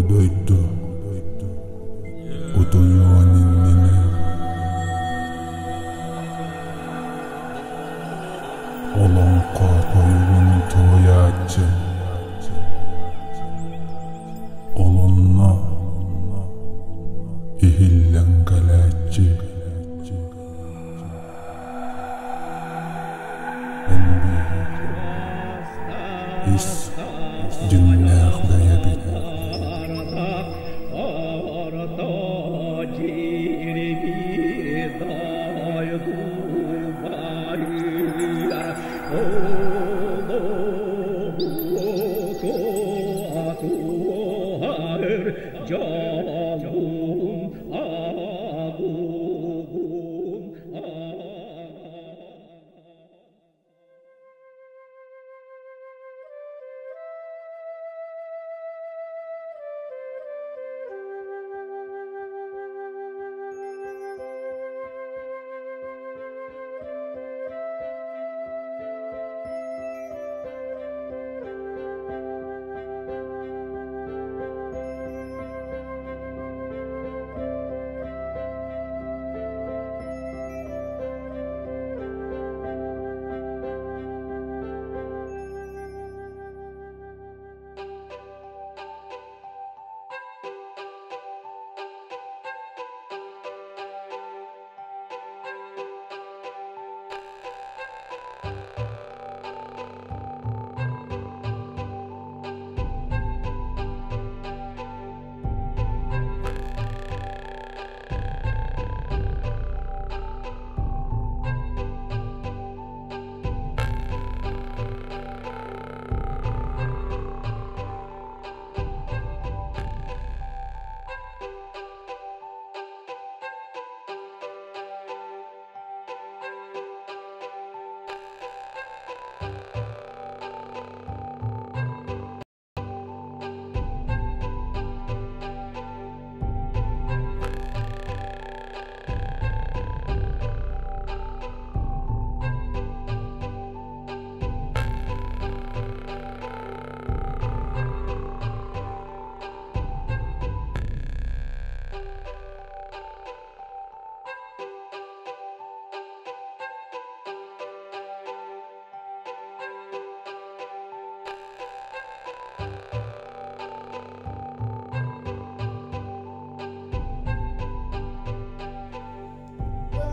дойду утуйуон иннинэ Олоҥхо тойугун туойааччы Олонно иһиллэн кэлээччи Эн биһиги ис дьиҥнээх бэйэбит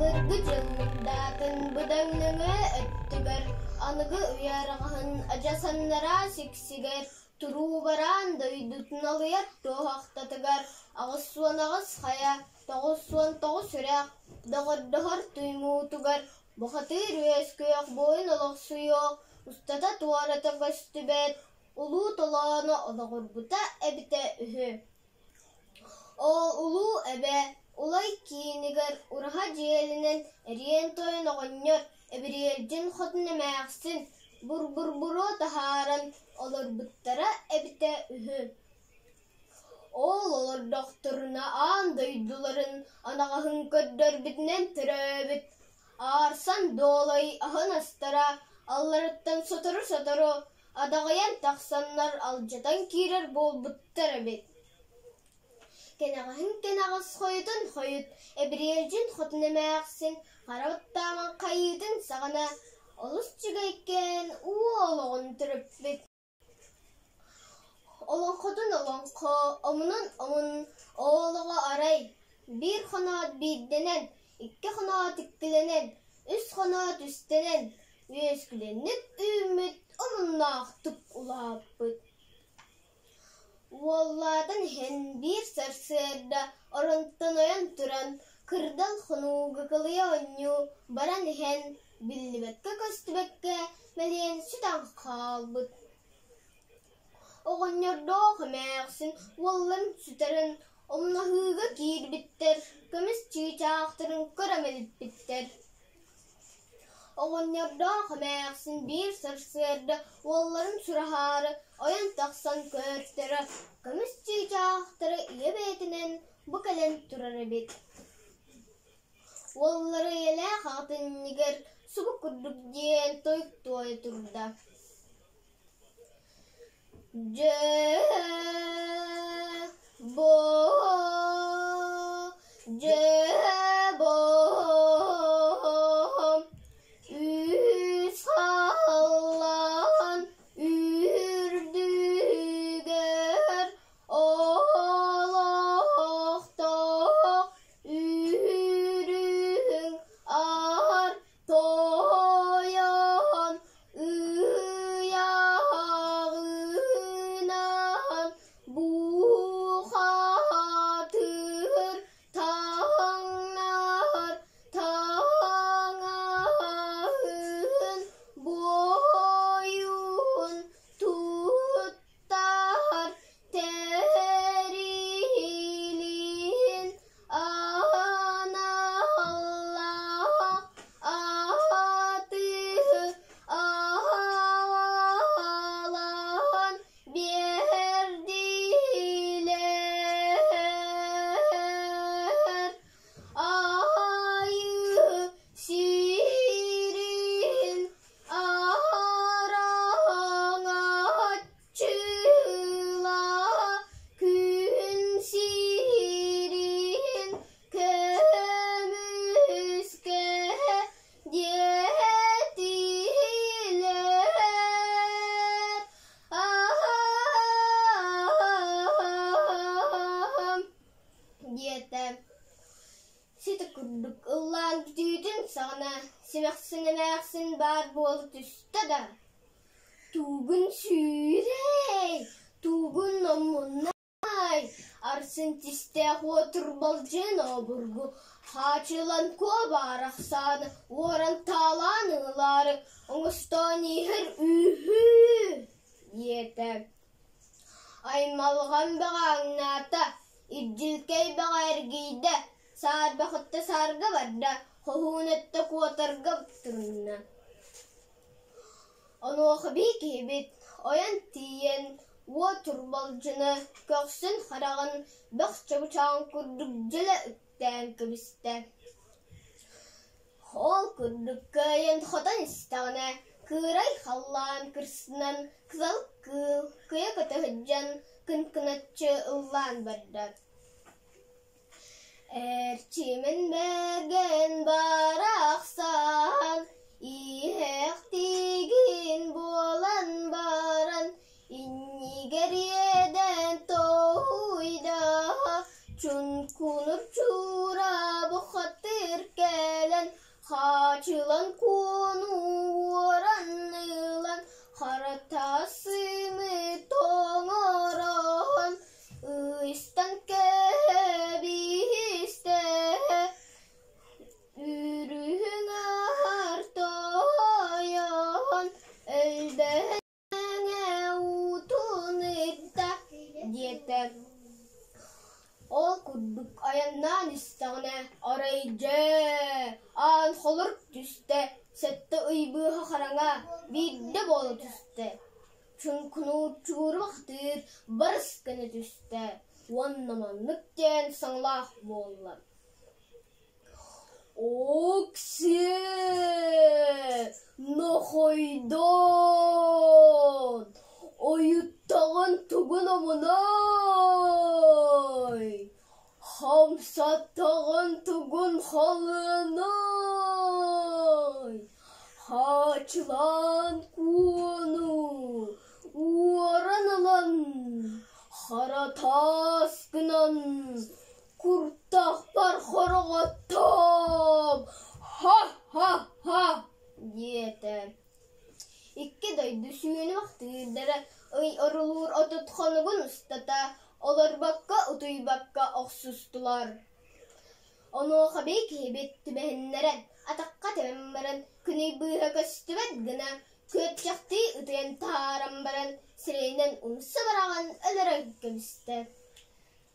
Былыргы дьыл мырдаатын быдаҥ нөҥүө өттүгэр, аныгы үйэ араҕаһын адьасаннараа сиксигэр, туруу бараан дойдутун алыйар туоһахтатыгар 88 хайа, 99 үрэх, доҕордоһор туймуутугар бухатыыр үөскүөх буойун олохсуйуох, устата туората көстүбэт улуу толооно олоҕурбута эбитэ үһү. Ол улуу эбэ Улай киинигэр ураһа дьиэлэнэн эриэн тойон оҕонньор Эбириэлдьин хотун эмээхсин бурбурбуруо таһааран олорбуттара эбитэ үһү. Ол олордохторуна аан дойдуларын анаҕаһын көрдөрбүтүнэн төрөөбүт, аарсан дуолай аһын астара алларыттан сотору-сотору адаҕыйан тахсаннар алдьатан киирэр буолбуттар эбит. Кэнэҕэһин кэнэҕэс хойутун хойут Эбириэлдьин хотун эмээхсин хара оттоомон хайыытын саҕана олус үчүгэйкээн уу олоҕун төрөппүт. Олоҥхотун олоҥхо, омунун омун, оолоҕо арай, биир хоноот биирдэнэн, икки хоноот иккилэнэн, үс хоноот үстэнэн, үөскүлэнник үүммүт, омуннаахтык улааппыт. Уоллаатан иһэн биир сарсыарда оронтон ойон туран, кырдал хонууга кылыйа оонньуу баран иһэн, биллибэккэ-көстүбэккэ мэлийэн сүтэн хаалбыт. Оҕонньордоох эмээхсин уолларын сүтэрэн умнаһыыга киирбиттэр, көмүс чыычаахтарын көрө мэлиппиттэр. Оҕонньордоох эмээхсин биир сарсыарда уолларын сураһаары ойон тахсан көөртөрө, көмүс чыычаахтары ийэ бэйэтинэн бу кэлэн турар эбит. Уоллара ийэлээх аҕатын иннигэр субу курдук диэн тойук туойа турда: Дьэ, истэҕинэ, симэхсин эмээхсин баар буола түстэ да, «Тугун сүүрэй, тугун омуннай, арсын тистээх уотурбалдьын обургу хаачылан куо баарахсааны уоран таалаан ылаары оҥостоон иһэр үһү» диэтэ. Аймалҕан бөҕө аҥнаата, Илдьилкэй бөҕө эргийдэ, саарбахытта саарга барда, хоһуун өттө куотарга турунна. Онуоха бии киһибит ойон тиийэн уот турбалдьыны көхсүн хараҕын бөх чабычаҕын курдук дьөлө үктээн кэбистэ. Ол курдук кыайан хотон истэҕинэ, кыырай халлаан кырсынан кызыл кыыл кыйа көтө сылдьан кынкыначчы ыллаан барда. Эрчимин бэргэн барахсан, иһэхтигин буолан баран, иннигэр иэдэн тоһуйда, чуҥкунур чуура бухатыыр кэлэн, хаачылан куону уоран ылан, хара тасымы тоҥорон, Ыйыстан кэбиһистэ, үрүҥ аһар тойон өлбөһөҥө уутун ыытта диэтэ. Ол курдук айаннаан истэҕинэ, арай дьэ, аан холорук түстэ, сэттэ ый быыһа хараҥа биирдэ буола түстэ. Чуҥкунуурчуурумахтыыр барыс гына түстэ уонна маннык диэн саҥалаах буолла: «Оксиэ, нохойдоон, ойуттаҕын тугун омунай, хамсаттаҕын тугун халыанай, Хаачылаан куону уоран ылан, хара таас гынан куртахпар хороҕоттоом, ха-ха-ха диэтэ. Икки дойду сүүнү махтыырдара ый орулуур 30 хонугун устата олорбокко утуйбакка охсустулар. Онуоха бии киһибит түбэһиннэрэн, атахха тэбэн баран, күнүй быыһа көстүбэт гына күөтчэхтии ытыйан таһааран баран, сирэйинэн умса быраҕан өлөрөн кэбистэ.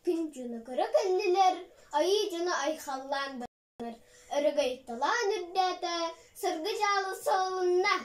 Күн дьоно көрө кэллилэр, айыы дьоно айхаллаан бараннар, өрөгөй талаан үрдээтэ, сыргы дьаалы салынна.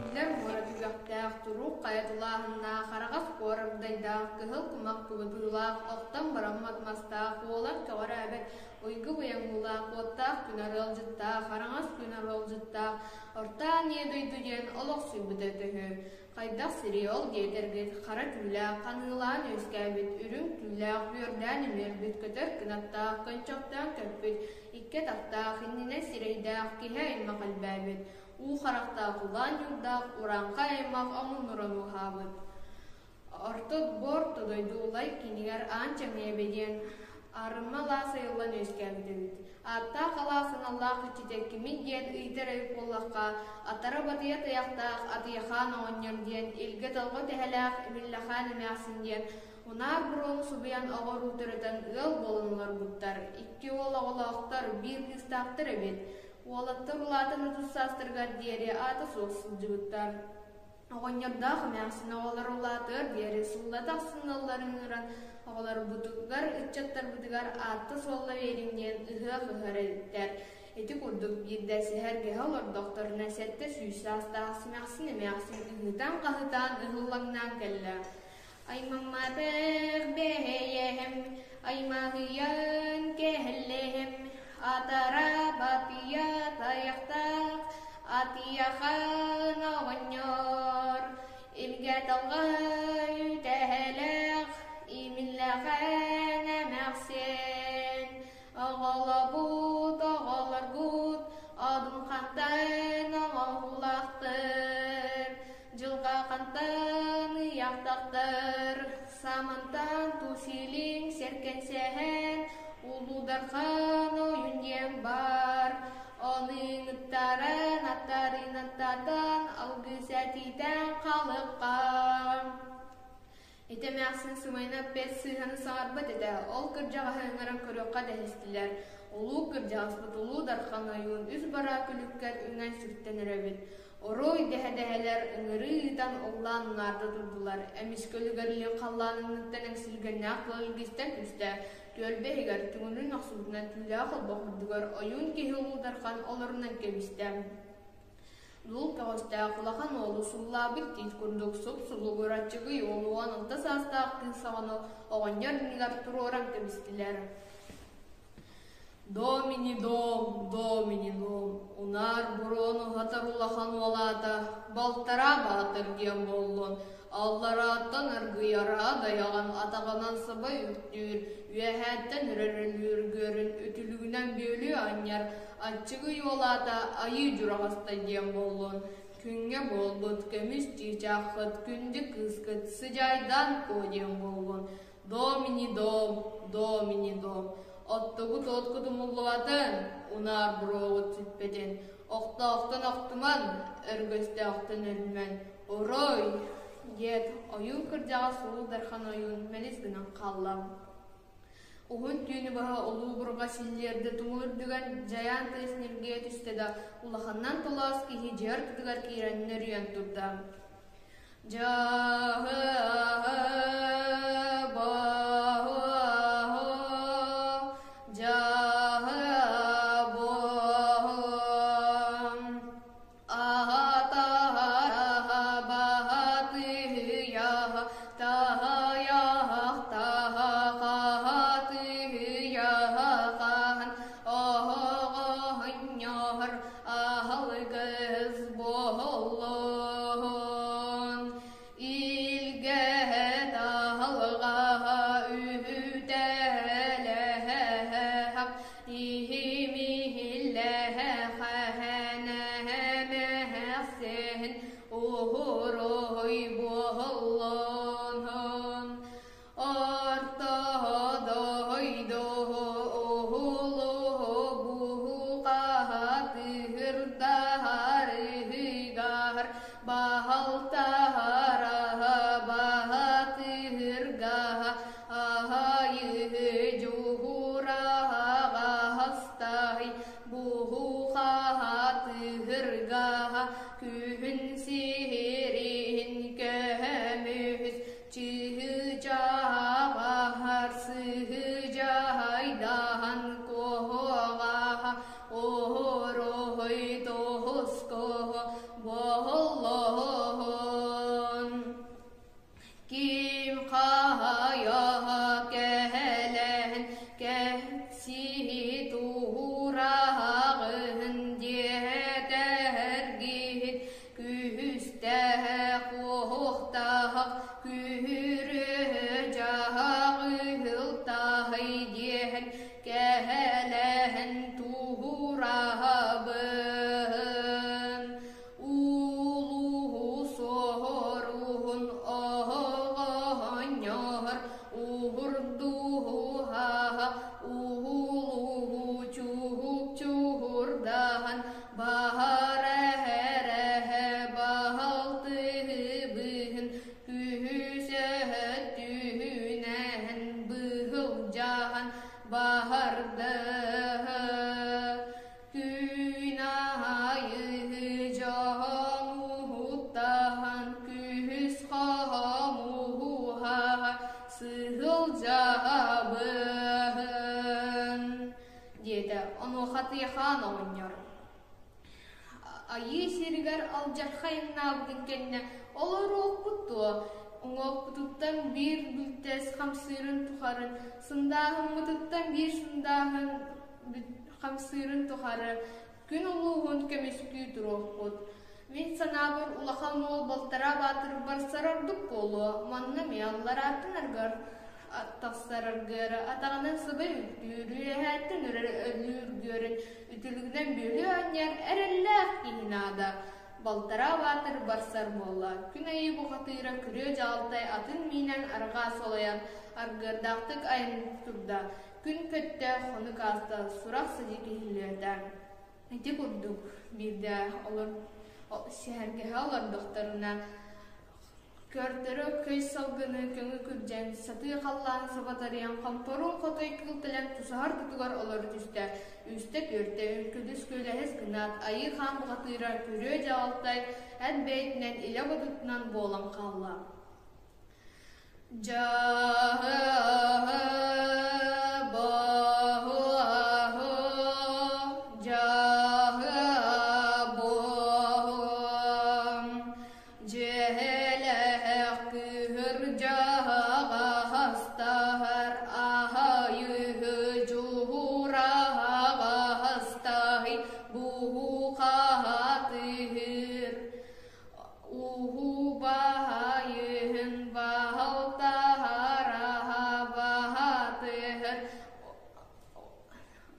Үлэр муора түгэхтээх, туруук хайа тулааһыннаах, араҕас куорагдайдаах, кыһыл кумах кыбытыылаах, охтон бараммат мастаах, уолан көҕүрээбэт уйгу быйаҥыылаах, уоттаах күн арыалдьыттаах, араҥас күн арыалдьыттаах, Орто Аан дойду диэн олохсуйбута үһү. Хайдах сири ол диэтэргит хара түүлээх, ханыылаан үөскээбит, үрүҥ түүлээх, бүөрдээн үмүөрбүт, көтөр кынаттаах, көнчөхтөөн көппүт, икки атахтаах, иннинэн сирэйдээх, киһи аймах элбээбит, уу харахтаах улаан ньуурдаах, урааҥхай аймах омуннуран ууһаабыт. Орто бу орто дойду улай кинигэр аан чэҥиэбэ диэн аарыма алаас айыллан үөскээбит эбит. Ааттаах алаас аналлаах иччитэ кимий диэн ыйытар эбит буоллахха, атара батыйа тайахтаах Атыйахаан оҕонньор диэн илгэ-толҕо тэһэлээх Имиллэхаан эмээхсин диэн унаар буруону субуйан оҕо уруу төрөтөн ыал буолан олорбуттар. Икки уол оҕолоохтор, биир кыыстаахтар эбит. Уолаттар улаатан 30 саастарыгар диэри аата суох сылдьыбыттар. Оҕонньордоох эмээхсин оҕолор улаатыар диэри сыллата ахсынналларын ыҥыран, оҕолорбутугар, ыччаттарбытыгар аатта-суолла биэриҥ диэн ыһыах ыһар эбиттэр. Ити курдук биирдэ сэһэргэһэ олордохторуна 700 саастаах симэхсин эмээхсин ыһыытаан-хаһыытаан ыһыллаҥнаан кэллэ. Аймамматах бэйэһэм, аймаһыйан кэллэһэм, атара батыйа тайахтаах, атыйахан оҕонньор, имгэ талга үтэһэлээх, имиллэхэн эмээхсин, оҕолобут оҕолоргут, одун хантан оҥоһуулаахтар, Дьылҕа хантан ыйаахтахтар, самантан тусилиҥ сэркэнсэһэн, Улуу Дархан ойун диэн баар. Оныҥыттаран аттарын аттатан, алгыс этитэн халыкка. Ити эмээхсин сымыйаны эппиэт сыыһаны саҥарбат этэ, ол кырдьаҕаһы ыҥыран көрүөххэ дэһистилэр. Улуу кырдьаҕаспыт Улуу Дархан ойуун үс бараа күлүккэр үҥэн сүктэн эрэбит. Оруой дэһэ-дэһэлэр ыҥырыы ыытан ыллаан унаарда турдулар. Эмискэ үлүгэр илин халлаан анныттан эҥсилгэннээх тыал илгистэн түстэ. Түөлбэ иһигэр түҥүрүн охсубутунан түүлээх олбох үрдүгэр ойуун киһи Улуу Дархан олорунан кэбистэ. Дул көҕүстээх улахан уолу суллаабыт тиит курдук суп-сулугур аччыгый уолу 16 саастаах кыыс оҕону оҕонньор иннигэр туруоран кэбистилэр. Домини дом, домини дом, унаар буруону уһатар улахан уолаата балтараа баатыр диэн буоллун, алларааттан аргыйара дайаҕын атаҕынан саба үктүүр, үөһээттэн үрэрөлүүр гүөрүн үтүлүгүнэн бүөлүү анньар, аччыгый уолаата айыы дьураҕаста диэн буоллун, күҥҥэ буолбут көмүс чыычааххыт күндү кыыскыт сыдьаайдаан куо диэн буоллун, Домини дом, домини дом, оттугут уоткут умуллубатын, унаар буруоҕут сүппэтин, охтоохтон охтуман, өргөстөөхтөн өлүмэн, орой, диэт ойуун кырдьаҕас Улуу Дархан ойуун мэлис гынан хаалла. Уһун түүнү быһа улуу бурҕа силлиэрдэ тумул үрдүгэр дьайаан тыас ньиргийэ түстэ да, улаханынан толоос киһи дьиэ ортотугар киирэн нөрүйэн турда. Аһылгыс буоллун, илгэһэ таһылҕаһа үһүтэлэһэх, иһимиһиллэһэ хэһэнэһэмэһэхсин уһуруй буоллун. Орто дойду уһулуһу бухаатыырдаһарыгар баһалтаһараһа баһатыыргаһа аһайыһы дьуһураһаҕаһастаһый буһухаатыыргаһа күһүн сиһирин көмүс Чыычааҕаһар сыһыдьайдаһан куоһуоҕаһа оһуруһуй тоһускоһо буоллоһун. Ким хаһайаһа кэһэлэһэн кэпсии туһураһаҕыһын диэтэһэргиһит Күүстээх уоһуохтаах күүһүрүө-дьаһах ыһылтаһый диэһэн кэһэлэһэн туһураһабын. Улуу суоруһун оһоҕонньоһор уһурдуһаһа уһулуу чуһук-чуһурдаһан Баһар эһэ баһалтыһыбыһын күһүсэһэ. Атыйахаан оҕонньор Айыы сиригэр алдьархай айаннаабытын кэннэ олоруохпут дуо, уҥуохпутуттан биир бүлтэс хамсыырын тухары, сындааһыммытыттан биир сындааһын хамсыырын тухары күн улууһун көмүскүү туруохпут. Мин санаабар улахан уол балтараа баатыр барсар ордук буолуо, манна эмиэ алларааттан аргыар тахсар аргыары атаҕынан сыбы үктүүр, үөһээттэн үрэр өлүүргүөрүн үтүлүгүнэн бүөлүү анньар эрэллээх киһи наада. Балтараа баатыр барсар буолла. Күн айыы бухатыыра күрүө дьаалтай атын миинэн арҕаа солойон аргыардаахтык айан турда. Күн көттө, хонук ааста, сурах-садьык иһиллибэтэ. Ити курдук биирдэ олор сэһэргэһэ олордохторуна Көрдөрө көй салгыны көҥү күрдьэн, сатыы халлаан сабатарыйан хомпоруун хотой кыыл тэлэн тусаһар тутугар олоро түстэ. Үстэ-түөртэ үҥкүлүс күөлэһис гынаат, айыы хаан бухатыыра күрүө дьаалтай эт бэйэтинэн илэ бодотунан буолан хаалла. Дьиэлээх кыһырдьаҕастаһар аһайыһы дьуһураҕастаһый буһухаатыыр Уһубаһайыһын баһалтаһараһа баһатыһыр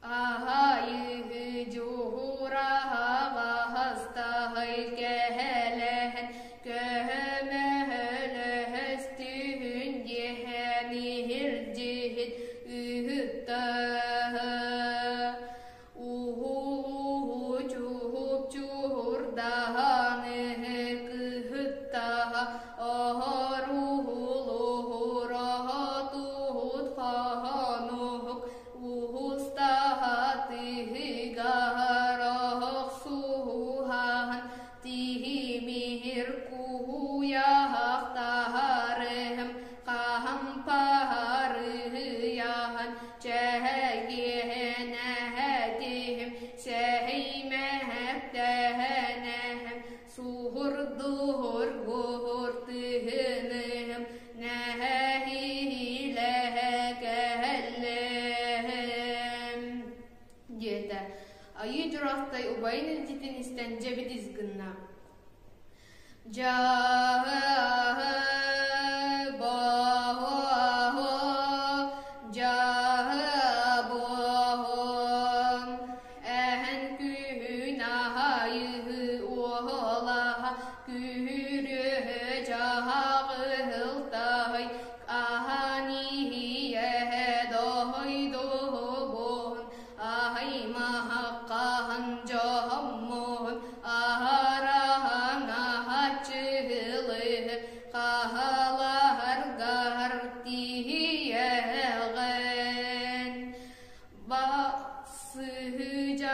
Аһайыһы дьуһураһаҕастаһый кэһэлэһэн көһөмөһөлөһөстүһүн диэһэн иһирдьиһит ыһыттаһы Уһулуһу чуһуп чуһурдаһаныһы кыһыттаһа оһоруһулуһуроһотуһут хоһонуһук уһустаһа тыһыгаһар оһохсуһуһаһан тиһимиһир куһуйаһахтаһарыһым хаһампаһарыһыйаһан Чэһэйгиэнэһэтиһим, сэһэймэһэхтэһэнэһэм, суһурдуһур гуһур тыһыныһым, нэһэһиилэһэ кэһэллэһэм диэтэ. Айыы Дьураахтай убайын илдьитин истэн дьэбидис гынна. Дьаһы-бо-дьаһы-бо эһэн күһүн аһайыһы уолаһа күһүрүөһө дьаһаҕыһылтаһый аһан иһиэһэ доһойдуһубун Аһаймаһаххаһан дьоһоммун аһараһан аһаччыһылыһы хаһалаһаргар тиийэҕин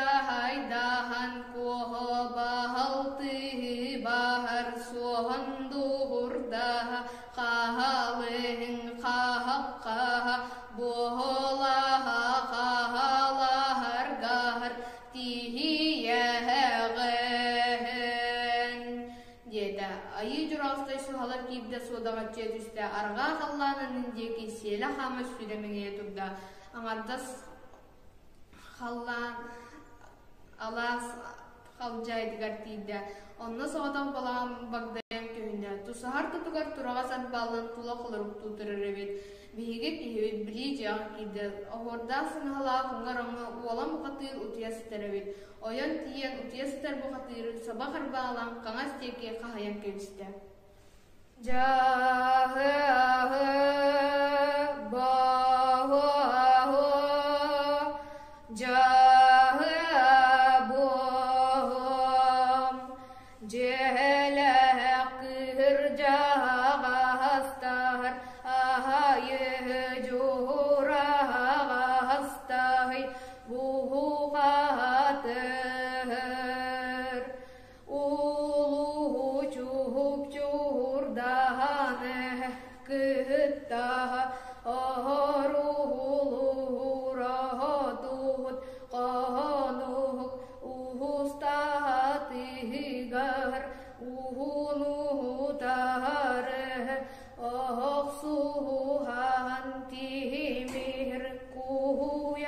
Сыһыдьаһайдаһан куоһо баһалтыһы баһар суоһан дуһурдаһа хаһалыһын хаһаххаһа Буоһулаһа хаһалаһаргар тиийэҕин диэтэ. Айыы Дьураустай суһалар киирдэ суодаҕаччыйа түстэ, арҕаа халлаанын диэки сиэлэ хаама сүүрэ мэҥийэ турда. Аҥардас халлаан алаас халдьаайытыгар тиийдэ. Онно соҕотох балаҕан багдайан көһүннэ. Тусаһар тутугар тураҕас ат бааллан тула холоруктуу турар эбит. Биһиги киһибит билии дьиэҕэ киирдэ. Оһуордаах сыҥаһалаах уҥар оҥо уолан бухатыыр утуйа сытар эбит. Ойон тиийэн утуйа сытар бухатыыры саба харбаалаан хаҥас диэки хаһыйан кэбистэ. Дьаһы-аһы, баһу-аһу, дьаһы-буом, дьиэлээх кыһырдьаҕастар, аһайы дьуһураҕастаһый, буһухатыр. Улуу чуһук чуһурдаһаны Охсуһан тимир куйахтарым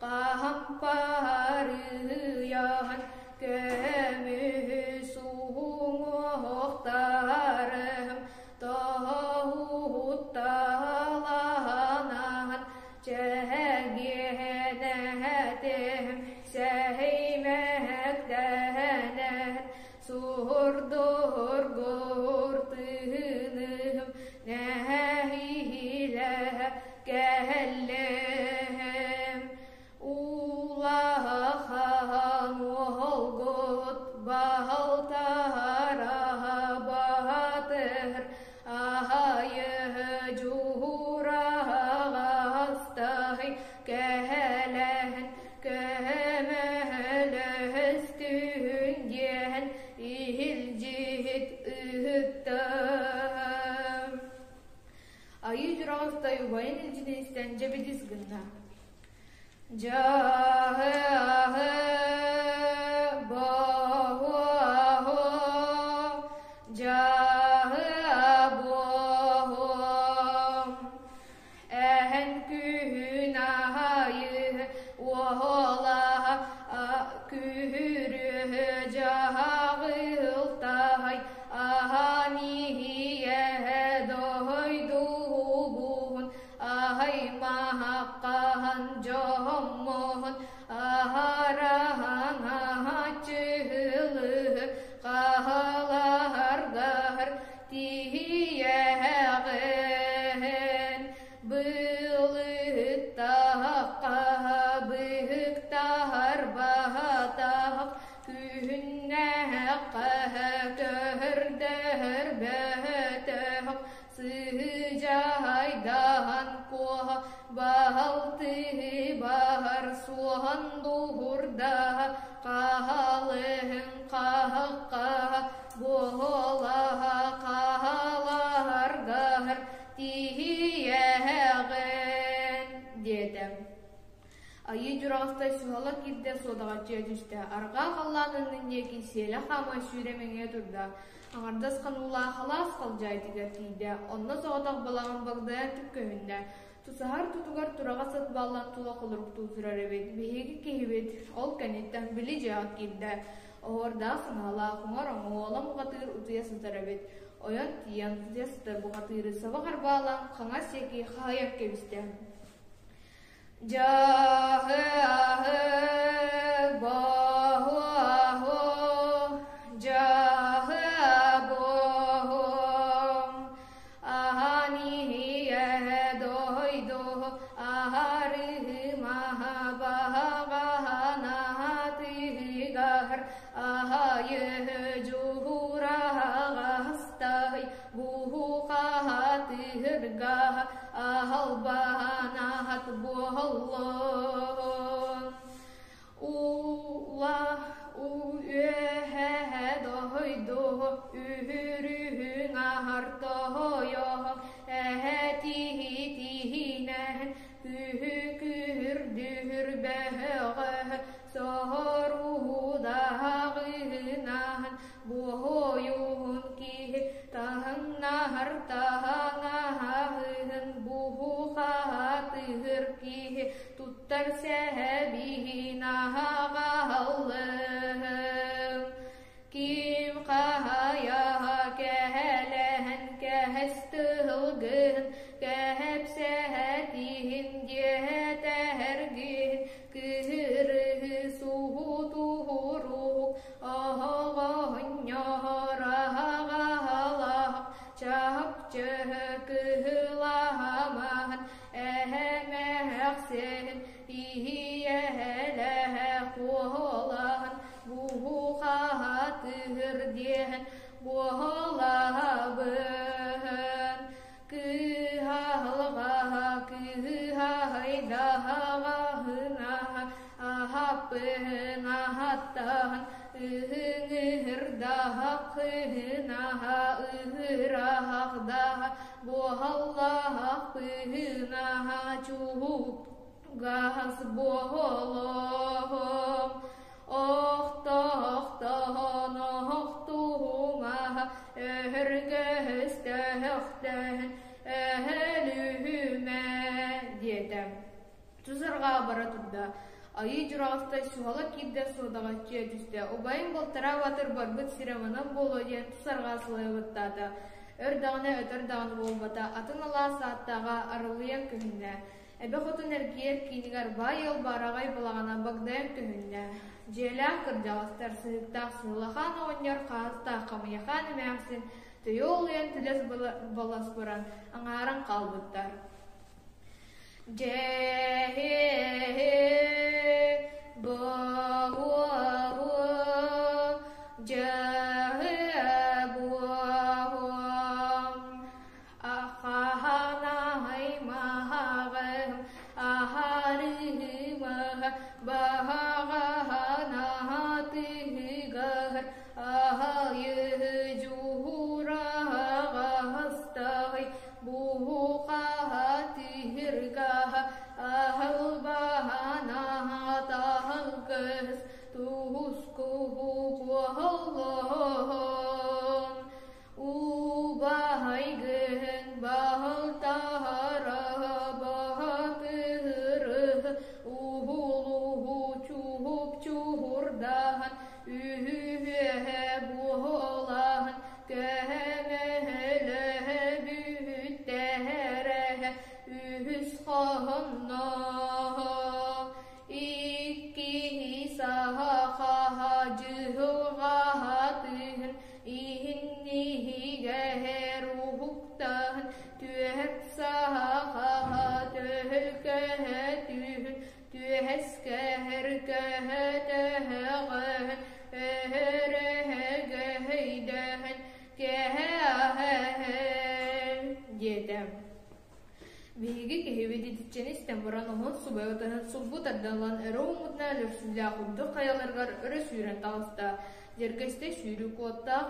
Хаампарыйан көмүс уҥуохтарым Тоһутталанан чэгиэнэтим сэһимэктэнэн Суһурдуһургур тыыным нэһиилэ кэллим. Улахан уолгут балтара баатыр аһайы дьуураҕастай кэлэн көмөлөстүн диэн иһилдьит ыыттым. Айыы Дьураҕастай убайын илдьитин истэн дьэбидис гынна. Дьаһы-аһы, боһу-аһу, дьаһы-абуоһу. Эһэн күһүн аайы уоһалаһа күһүрүө дьаһаҕылтай аһан иһийэ дойдубун аһаймаһаххаһан дьоһоммоһун аһараһан аһаччыһылыһы хаһалаһаргар Тиийэҕин былыттахха быһыктаһар баһатах күһүннэххэ көһөрдөһөр бөтөх сыдьаайдаһан куоһа баһалтыы баһар суоһан дуһурдаһа хаһалыһын хаһахха Буолаһа хааларгар тиийэҕин диэтэ. Айыы Дьураҕастай суһала киирдэ суодаҕаччыйа түстэ, арҕаа халлаан аннын диэки сиэлэ хааман сүүрэ мэҥиэ турда. Аҥардас хануулаах алаас халдьаайытыгар тиийдэ, онно соҕотох балаҕан багдайан түк көһүннэ. Тусаһар тутугар тураҕас ат бааллан тула холоруктуу турар эбит. Биһиги киһибит ол кэнниттэн били дьиэҕэ киирдэ. Оһуордаах саҥалаах уҥар оҥуола бухатыыр утуйа сытар эбит. Ойон тиийэн утуйа сытар бухатыыры саба харбаалаан хаҥас диэки хаһыйан кэбистэ. Дьаһы-аһы, боһу-аһу, дьаһы-абоһу, аһан-иһийэ дойду аһарыһымаһа баһаҕаһанаһатыгар аһайы дьуһураҕастай буһухаһатыырга аһалбанаһат буоллун Ула үөһэ дойду үһүрүһүн аһар тоһойоһо эһэ тиһи тиһинэн күһү күһүрдүһүр бөһөҕө соһоруһудаҕыһынаһан буоһуйуһун киһи таһыҥнаһар таһаҥаһаһыһын буһухаһатыһыр киһи туттар сэһэбиһин аһаҕаһаллыһыҥ Ким хаһайаһа кэһэлэһэн кэһэс тыһылгын кэһэпсэһэтиһин диэтэһэргин кыһырыһы суһутуһурук оһоҕоһунньоһораһаҕаһалаах чаһыпчыһы кыһылаһамаһын Эһэмэһэхсин иһийэһэлэһэ куоһулаһан буһухаһатыыр диэһэн буоһулаһабын кыһалҕаһа кыһыһайдаһаҕаһынаһа аһаппыһын аһаттаһан ыһыҥыһырдаһаххыһынаһа ыһыраһахдаһа Буоһаллаах быһыынаһа чугас буолуом, охтоохтоон охтуһумаһа Өһөргөһөстөөхтөһүн өһөлүһүмэ диэтэ. Тус арҕаа бара турда. Айыы Дьураҕастай суһала киирдэ суодаҕа чиэ түстэ. Убайым балтараа батыр барбыт сирэ манан буолуо диэн тус арҕаа сылайа баттаата. Өр даҕаны өтөр даҕаны буолбата, атын алаас ааттааҕа арылыйан көһүннэ. Эбэ хотун эргийэр киинигэр баай ыал баараҕай балаҕана багдайан көһүннэ. Дьиэлээх кырдьаҕастар сыһыктаах Сыһылахаан оҕонньор хаастаах Хамыйахаан эмээхсин төйө олуйан түлэс балас баран аҥааран хаалбыттар. Дьэ буо-буо дьэ-буо-буо Ахаһанаһай-маһаҕым аһарыһымаһа баһаҕаһанаһатыгар аһайы дьуһураҕастаһай буһухаһатыһыргаһа аһылбаһанаһатаһалгыс туһускуһу куоһоллоһон Убаһайгын баһылтаһара баһатыыры уһулуһу чуһуп чуһурдаһан үһүһүөһэ буолаһан көһөмөһөлөһө бүһүттэһэрэһэ үһүс хоһонноһо иккиһи саха хаһа дьыһылҕаһатыһын Иһинниһигэһэр уһуктаһын, түөһэт саһахаһа төһөлкөһө түүһүн, түөһэскэһэр көһө төһөҕөһүн, өһөрөһөгөһөйдөһөн, кэһэһэһэ диэтэ. Биһиги киһибит итиччэни истэн баран уһун субай ытыһын сулбу тардан ылан өрө ууммутунан өлөрсүүлээх үрдүк хайаларыгар өрө сүүрэн таҕыста. Дьэргэстэй сүүрүк уоттаах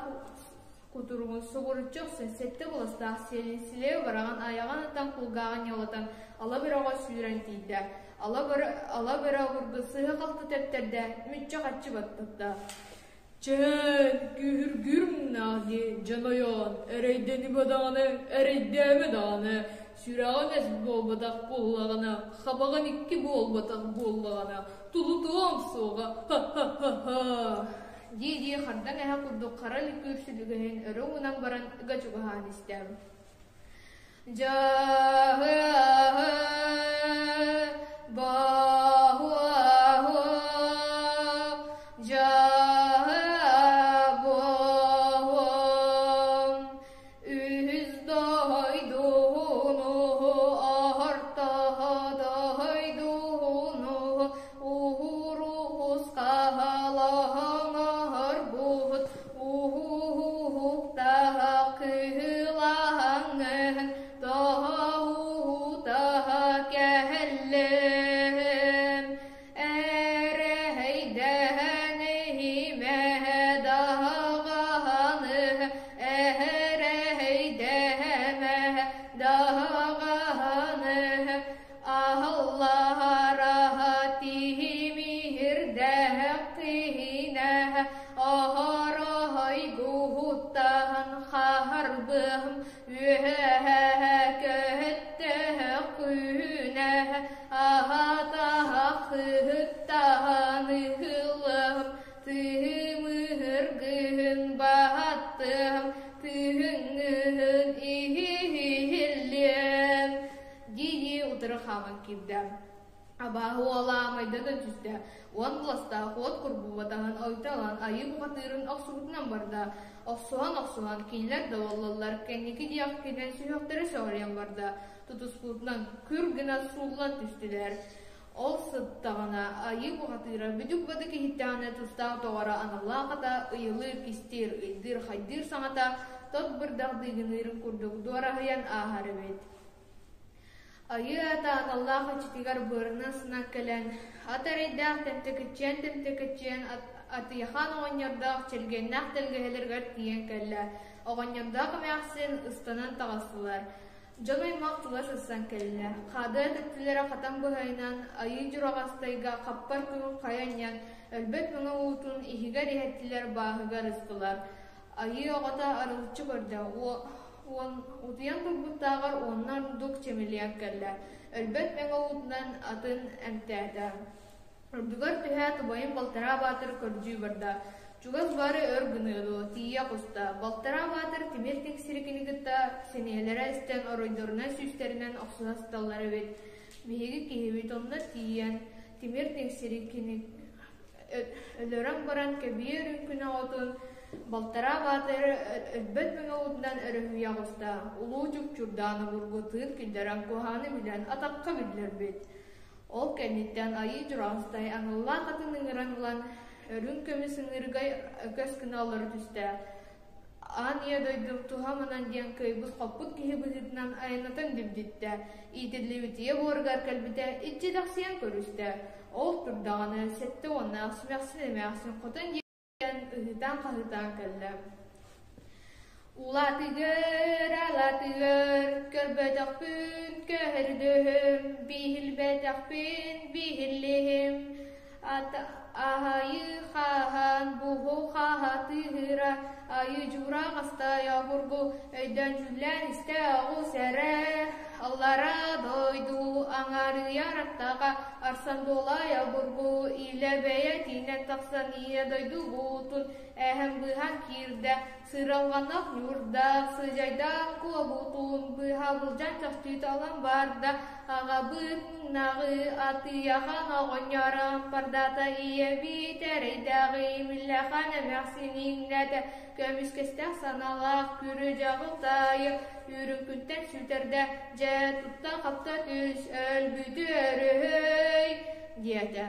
кутуругун субуруччу охсон сэттэ быластаах сиэлин силиэ бараҕын айаҕын ытан кулгааҕын ньалатан ала бөрөҕө сүүрэн тиийдэ. Ала бөрө, ала бөрө обургу сыыһа-халты тэптэрдэ, мүччү-хаччы баттатта. Чээн, күүһүргүүр муҥнаах дии, дьон ойоон, эрэйдэнимэ даҕаны, эрэйдээмэ даҕаны, сүрэҕин эс буолбатах буоллаҕына, хабаҕын икки буолбатах буоллаҕына, тулутуом суоҕа, ха-ха-ха-ха дии-дии хардаҥ эһэ курдук хара лүкүүр сүлүгэһин өрө уунан баран ыга чугаһаан истэ. Дьаһы баһуаһу дьаһы буоһуом үһүс дойдуну орто дойдуну уһуруускалаһаҥаһар буһут Уһуктаһа кыһылаһаҥын тоһоҕутаһа кэһэллим Эрэһэйдэһэн иһимэһэ даһаҕаһаны эһэрэһэйдэһэмэһэ даһаҕаһаны Аһыллаһараһа тиһимиһирдээх тиһинэһ оһороһойгуһуттаһан хаһарбыһым үөһэ көһөттөһө күнэһ аһатаһахыһыттаһан ыһыллыһым тыһымыһыргыһын баһаттыһым тыһыҥҥыһын иһиллиэм дии-дии утары хааман киирдэ. Абааһы уола майдана түстэ, уон быластаах уот курбуубатаһын ойто ылан айыы бухатыырын охсубутунан барда. Охсуһан-охсуһан кинилэр да буоллаллар, кэнники диэх кэлэн сүһүөхтэрэ сөҕүрүйэн барда, тутуспутунан күр гына сууллан түстүлэр. Ол сыттаҕына айыы бухатыыра бүдүк-бадык иһиттэҕинэ тустаах доҕоро аналлаах ата ыйылыыр, кистиир, ыйдыыр-хайдыыр саҥата тот бырдах дыыгыныырын курдук дуораһыйан ааһар эбит. Айыы ата аналлаах иччитигэр быарынан сынан кэлэн, ат эрэйдээх тэмтэкиччийэн-тэмтэкиччийэн Атыйахаан оҕонньордоох Чэлгиэннээх тэлгэһэлэригэр тиийэн кэллэ. Оҕонньордоох эмээхсин ыстанан таҕыстылар. Дьон аймах тула сырсан кэллэ. Хаадыа тэттилэрэ хатан быһайынан Айыы Дьураҕастайга хаппар күһүн хайа анньан, өлбөт мэҥэ уутун иһигэр иһэттилэр, бааһыгар ыстылар. Айыы оҕото арылыччы көрдө, утуйан турбуттааҕар уонна ордук чэмэлийэн кэллэ, өлбөт мэҥэ уутунан атын эмтээтэ. Үрдүгэр түһээт убайым балтараа баатыр көрдүү барда. Чугас бары өр гыныа дуо, тиийэ оҕуста. Балтараа баатыр тимир тиҥсирикини кытта сэниэлэрэ эстэн оройдорунан сүүстэринэн охсуһа сыталлар эбит. Биһиги киһибит онно тиийэн тимир тиҥсирикини өлөрөн баран кэбиэр үҥкүнэ оҕотун балтараа баатыр өлбөт мэҥэ уутунан өрөһүйэ оҕуста. Улуу Чукчурдаан обургу тыын киллэрэн куһаҕаны билэн атахха биллэрбит. Ол кэнниттэн Айыы Дьураустай аналлаах атын ыҥыран ылан, үрүҥ көмүс ыҥыырга өкөс гына олоро түстэ. Аан ийэ дойдум туһа манан диэн кыайбыт-хоппут киһи быһыытынан айаннатан дибдиттэ, иитиллибит ийэ буоругар кэлбитэ, иччитэхсийэн көрүстэ. Ол турдаҕына 70-наах симэхсин эмээхсин хотон диэн ыһыытаан-хаһыытаан кэллэ. Улаатыгар, алаатыгар, көрбөтөхпүн көһөрдөһүм, биһилбэтэхпин биһиллиһим, аһайы хаһан буһу хаһатыыра, айы дьуура хастай обургу, өйдөөн дьүүллээн истэ оҕус эрэ, аллара дойду аҥаарыйар аттаҕа, арсан буолай обургу, илэ бэйэтинэн тахсан ийэ дойдубутун эһэм быһан киирдэ, сыралҕанах ньуурдаах, сыдьайдаах куобутун быһа былдьаан чахчыталан барда, аҕабыт муҥнаҕы атыйахан оҕонньор ампардаата, ийэбит эрэйдээҕи имиллэхэн эмээхсин иҥнэтэ, көмүскэстээх санаалаах күрү-дьаҕыл таайы үрүҥкүттэн сүтэрдэ, дьэ тутта-хапта түс, өлбүтү өрүһүй диэтэ.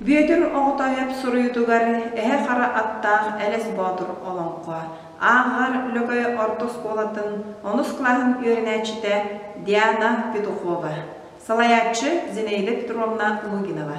Бүөтүр Оҕотоойоп суруйуутугар Эһэ Хара аттаах Элэс Боотур олоҥхо ааҕар Лөгөй орто оскуолатын онус кылааһын үөрэнээччитэ Диана Петухова, салайааччы Зинаида Петровна Лугинова.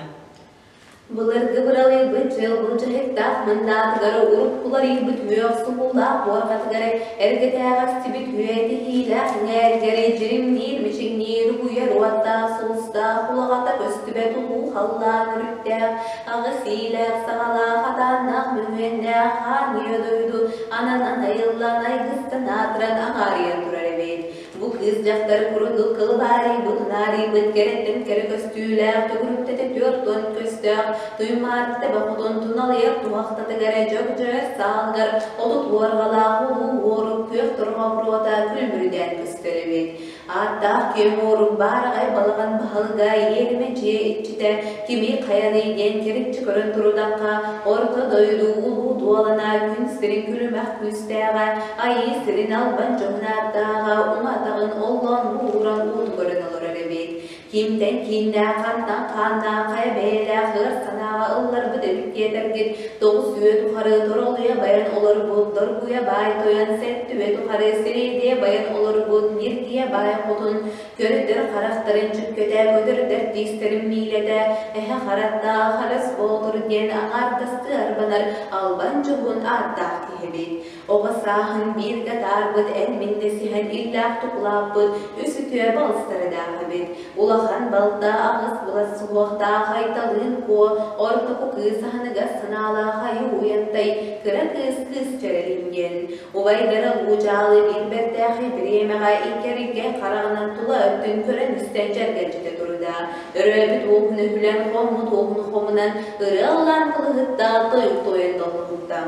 Былыргы быралыйбыт дьыл былдьаһыктаах мындаатыгар уруккуларыйбыт үөх сукуллаах буорҕатыгар эргэтээҕэстибит үөтиһиилээх иҥээригэр дьиримниир мичиҥниир угуйар уоттаах сулустаах улаҕата көстүбэт улуу халлаан үрүттээх аҕыс иилээх саҕалаах атааннаах мөҥүөннээх хаан ийэ дойду ананан айыллан айгыстан аатыран аҥаарыйан турар эбит. Бу кыыс дьахтар курдук кылбаарыйбыт, унаарыйбыт кэрэттэн кэрэ көстүүлээх, төгүрүктэтэ 40 көстөөх, туймаарта бохотун туналыйар туһахтатыгар дьөгдьөөр саалыгар 30 уорҕалаах улуу уорук күөх торҕо буруота күлүмүрдээн көстөр эбит. Ааттаах киэҥ уорук баараҕай балаҕан баһылыга иэримэ дьиэ иччитэ кими хайаный диэн кэриччи көрөн турудахха, орто дойду улуу дуолана күн сирин күлүмэх күүстээҕэ, айыы сирин албан дьоһун ааттааҕа уҥа атаҕын оллоон ууран ууту көрөн олорор эбит. Кимтэн кииннээх, хантан хааннаах, хайа бэйэлээх ыар санааҕа ылларбыт эбит диэтэргит, 9 үйэ тухары торолуйа байан олорбут, доргуйа баай тойон, 7 үйэ тухары сирэйдиэ байан олорбут, ньиргийэ баай хотун, көрдөр харахтарын чүккэтэ, көтөрдөр тиистэрин миилэтэ, эһэ хараттаах Харас Боотур диэн аҥаардастыы арбанар албан дьоһун ааттаах киһибит. Оҕо сааһын бииргэ таарбыт эн-мин дэсиһэн иллээх тукулааппыт үс үтүө балыстардаах эбит. Улахан балта аҕыс былас суһуохтаах Айталыын Куо, ортоку кыыс аһыныгас санаалаах Айыы Уйантай, кыра кыыс Кыыс Чэрэлин диэн. Убайдара Луудьаалы биир бэртээхэй бириэмэҕэ иккэриггэ хараҕынан тула өттүн көрөн-истэн дьэргэлдьитэ турда. Өрөөбүт уоһун өһүлэн, хоммут уоһун хомунан, ырыа ыллаан кылыһытта, тойук туойан доллоһутта.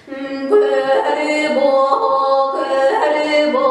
Көрү бо, көрү бо,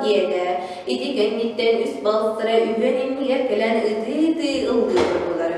Диэтэ. Ити кэнниттэн үс балыстара үһүөн иннигэр кэлэн ытыы-ытыы ыллыы турдулар.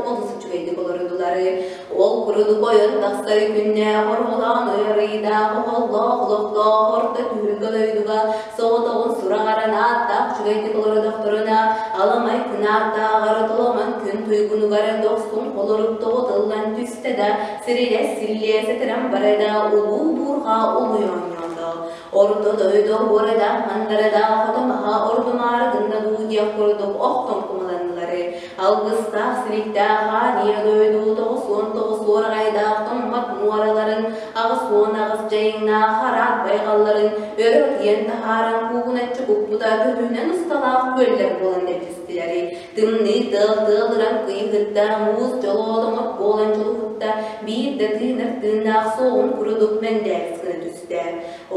олус үчүгэйдик олордулар. Ол курдук ойон тахсар күннээх оруолаан ыарыйдаах оһоллоох олохтоох орто түһүлгэ дойдуга соҕотоҕун сураҕаран ааттаах үчүгэйдик олордохторуна аламай кынааттааҕар толомон күн туйгунугар дохсун холорук тоҕутуллан түстэ да сирилэс силлиэ сытыран барда улуу буурҕа улуй оонньоото. Орто дойду уорада мандарада хотомаха ордумаары гынна дуу диэх курдук охтон кумаланнылары алгыстаах силиктээх ааньыйа дойду 99 уораҕайдаах тоҥмот муораларын 88 дьайыҥнаах хараат байҕалларын өрө утуйан таһааран куугуначчы куппута көһүүнэн усталаах күөллэр буолан мэлдьистилэри тымныы тыал тыалыран кыйыһытта муус дьолоодоҥот буолан дьулуһутта биир да тыынар тыыннаах суоҕун курдук мэндээрис гына түстэ.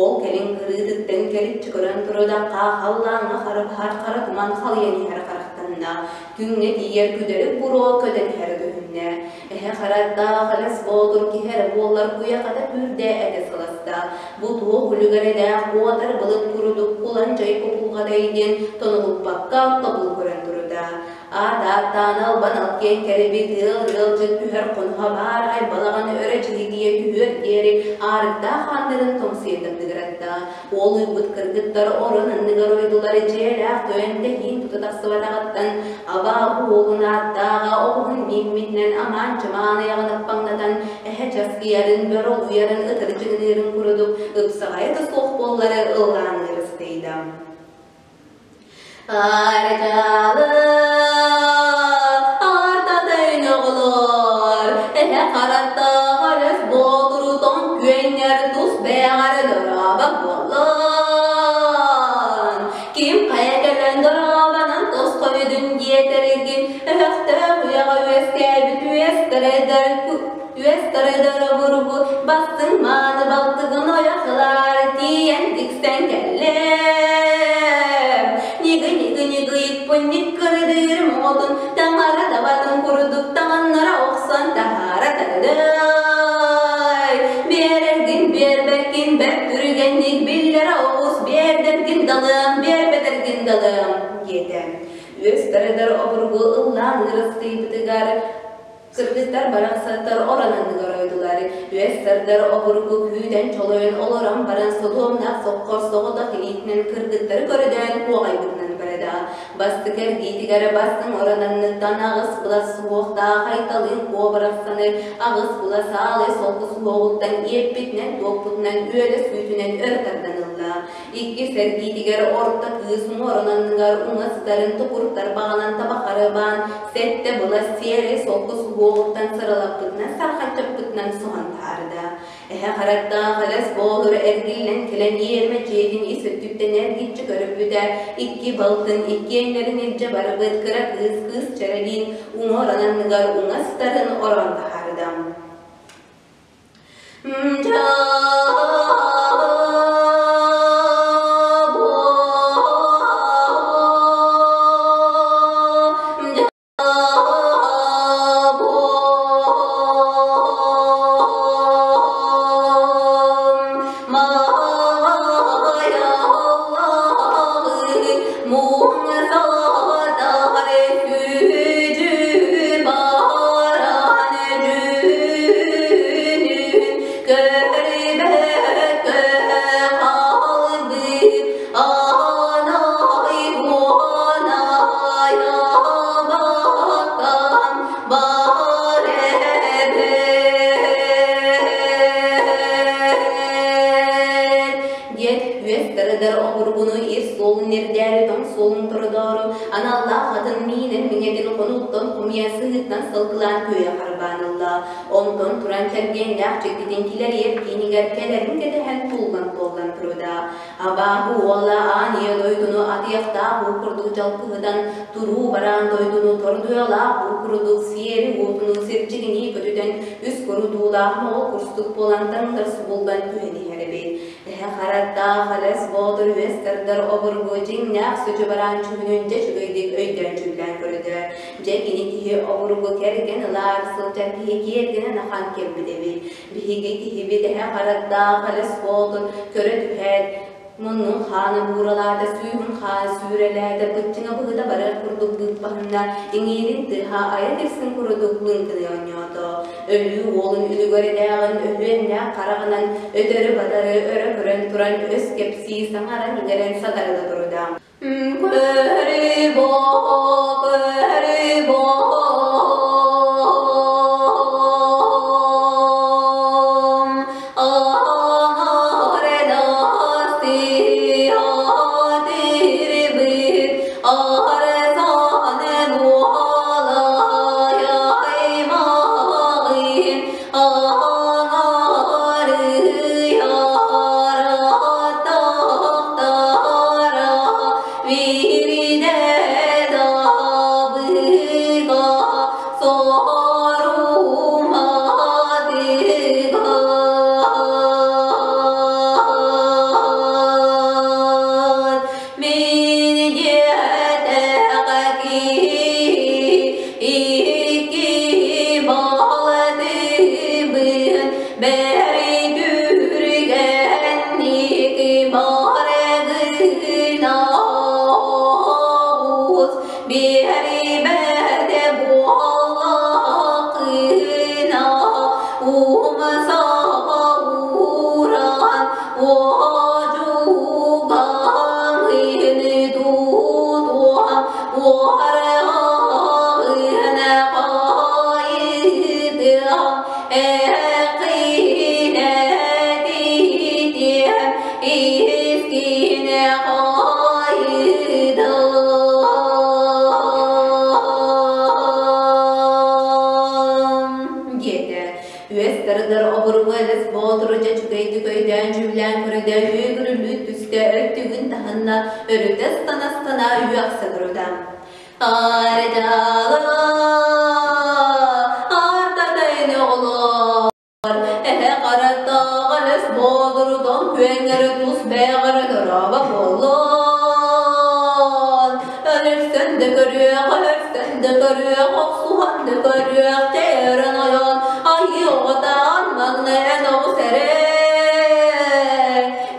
Ол кэлин кырыытыттан кэриччи көрөн турудахха халлааҥҥа хара баһар хара туман халыйан иһэр харахтанна. Күҥҥэ тиийэр күдэрик буруо көтөн иһэрэ көһүннэ. Эһэ харардаах элэс боотур киһи эрэ буоллар куйахата күүрдэ этэ сыласта. Бу туох үлүгэрэдээх куотар былыт курдук кулан чай купулҕатай диэн тонулуппакка тобул көрөн турда. Аат-ааттаан албан алкиэн кэлбит ыал ыалдьыт түһэр хонуһа баарай балаҕан өрө чиһигийэ түһүөр диэри аарыктаах ааннарын тоҥсуйа тардыгыратта. Уолуйбут кыргыттар орон анныгар ойдулар дьиэлээх тойон тэһиин тута тахсыбатаҕыттан абаа уолун ааттааҕа оҕуһун мииммитинэн амаан чымаан айаҕын аппаҥнатан эһэ часкыйарын, бөрө улуйарын ытыры чыгыныырын курдук ыпсаҕайа да суох буоллары ыллаан ыырыстыйда. Арчалы артатын оҕолор, эһэ хараттаах өрөс боотуру тоҥ күөннэр тус бэйэҕэр дорообо буоллун. Ким хайа кэлэн дорообонон тосхойдун диэтэргин, өһөхтөөх үйэҕэ үөскээбит үөстэрэ үөстэрэ бургу бастыҥ мааны балтыгын ойох ылаар тиийэн тиксэн кэллэм. Ньыгы-ньыгы-ньыгы иппунньик кырыдыыр моҕотун таҥара табатын курдук таҥаннара охсон таһаара тардыай. Биэрэргин биэрбэккин бэрт түргэнник биллэрэ оҕус биэрдэргин далыам, биэрбэтэргин далыам диэтэ. Үөстэригэр обургу ыллаан ырыстыйбытыгар Кыргызтар барахсаттар орон анныгар ойдулар, үөс сардар обургу күүтэн чолойон олорон баран содуомнаах соххор соҕотох илиитинэн кыргыттары көрдөөн куоҕайбытынан барда. Бастакы эргиитигэр бастыҥ орон анныттан аҕыс былас суһуохтаах айталыын куо барахсаны аҕыс былас аалай солку суһуоҕуттан иэппитинэн-туоппутунан үөлэ сүүтүнэн өрө тардан ылла. Иккис эргиитигэр орто кыыс уҥуорун анныгар уҥа сытарын тукуртар баҕанан табахары баан сэттэ былас сиэрэй солко суһуоҕуттан сыралаппытынан сархаччаппытынан соһон таһаарда. Эһэ хараттаах элэс боотур эргиллэн кэлэн иэрмэ дьиэтин ис өттүттэн эргиччи көрүппүтэ икки балтын иккиэннэрин илдьэ барбыт кыра кыыс кыыс чэрэлиин уҥуорун анныгар уҥа сытарын ороон таһаарда. Диэн үөс тарыдар обургуну ир суолун ирдээри тоҥ суолун тородоору аналлаах атын миинэн миҥэтин хонууттан хомуйа сыһыттан сылгылаан күөйэ харбаан ылла. Онтон туран чэлгиэннээх чигдитин килэриэр киинигэр кэлэрин кэтэһэн туллан-туоллан турда. Абааһы уола аан ийэ дойдуну атыйахтаах уу курдук дьалкыһытан, туруу бараан дойдуну тордуйалаах уу курдук сиэри уотунуу сирдьигинии көтүтэн, үс курутуулаах моҕол курстук буолан таҥнар субуллан түһэн иһэр эбит. Эһэ хараттаах элэс боотур үөс тардар обургу дьиҥнээх сүдьү бараан чүһүнүн дьэ үчүгэйдик өйдөөн-дьүүллээн көрдө. Дьэ кини киһи обургу кэргэн ылаары сылдьар киһи киэргэнэн ахан кэлбит эбит. Биһиги киһибит эһэ хараттаах элэс боотур көрө түһээт, Муннун хаана бууралаата, сүүһүн хаана сүүрэлээтэ, быччыҥа быһыта барар курдук быыппаһынна, иҥиирин тыаһа айа кирсин курдук лыҥкыныы оонньоото. Өлүү уолун үлүгэрдээҕин өһүөннээх хараҕынан өтөрү-батары өрө көрөн туран өс кэпсии саҥаран-иҥэрэн сатарыла турда. Көрү көрү диэтэ. Үөс тардар обургу элэс боотуру дьэ үчүгэйдик өйдөөн дьүүллээн көрөдө үөгүрүлүү түстэ өттүгүн таһынна өрүтэ ыстана-ыстана үөхсэ турда. Аарыдала артатайын оҕолоор эһэ хараттаах элэс боотурутон күөҥҥэрэ тус бэйэҕэрэ дорообо буоллун. Өлөрсөн да көрүөх, өлөрсөн да көрүөх, охсуһан да көрүөх, чэйэрэн ойон, айыы оҕотаан маҥнай эн оҕус эрэ.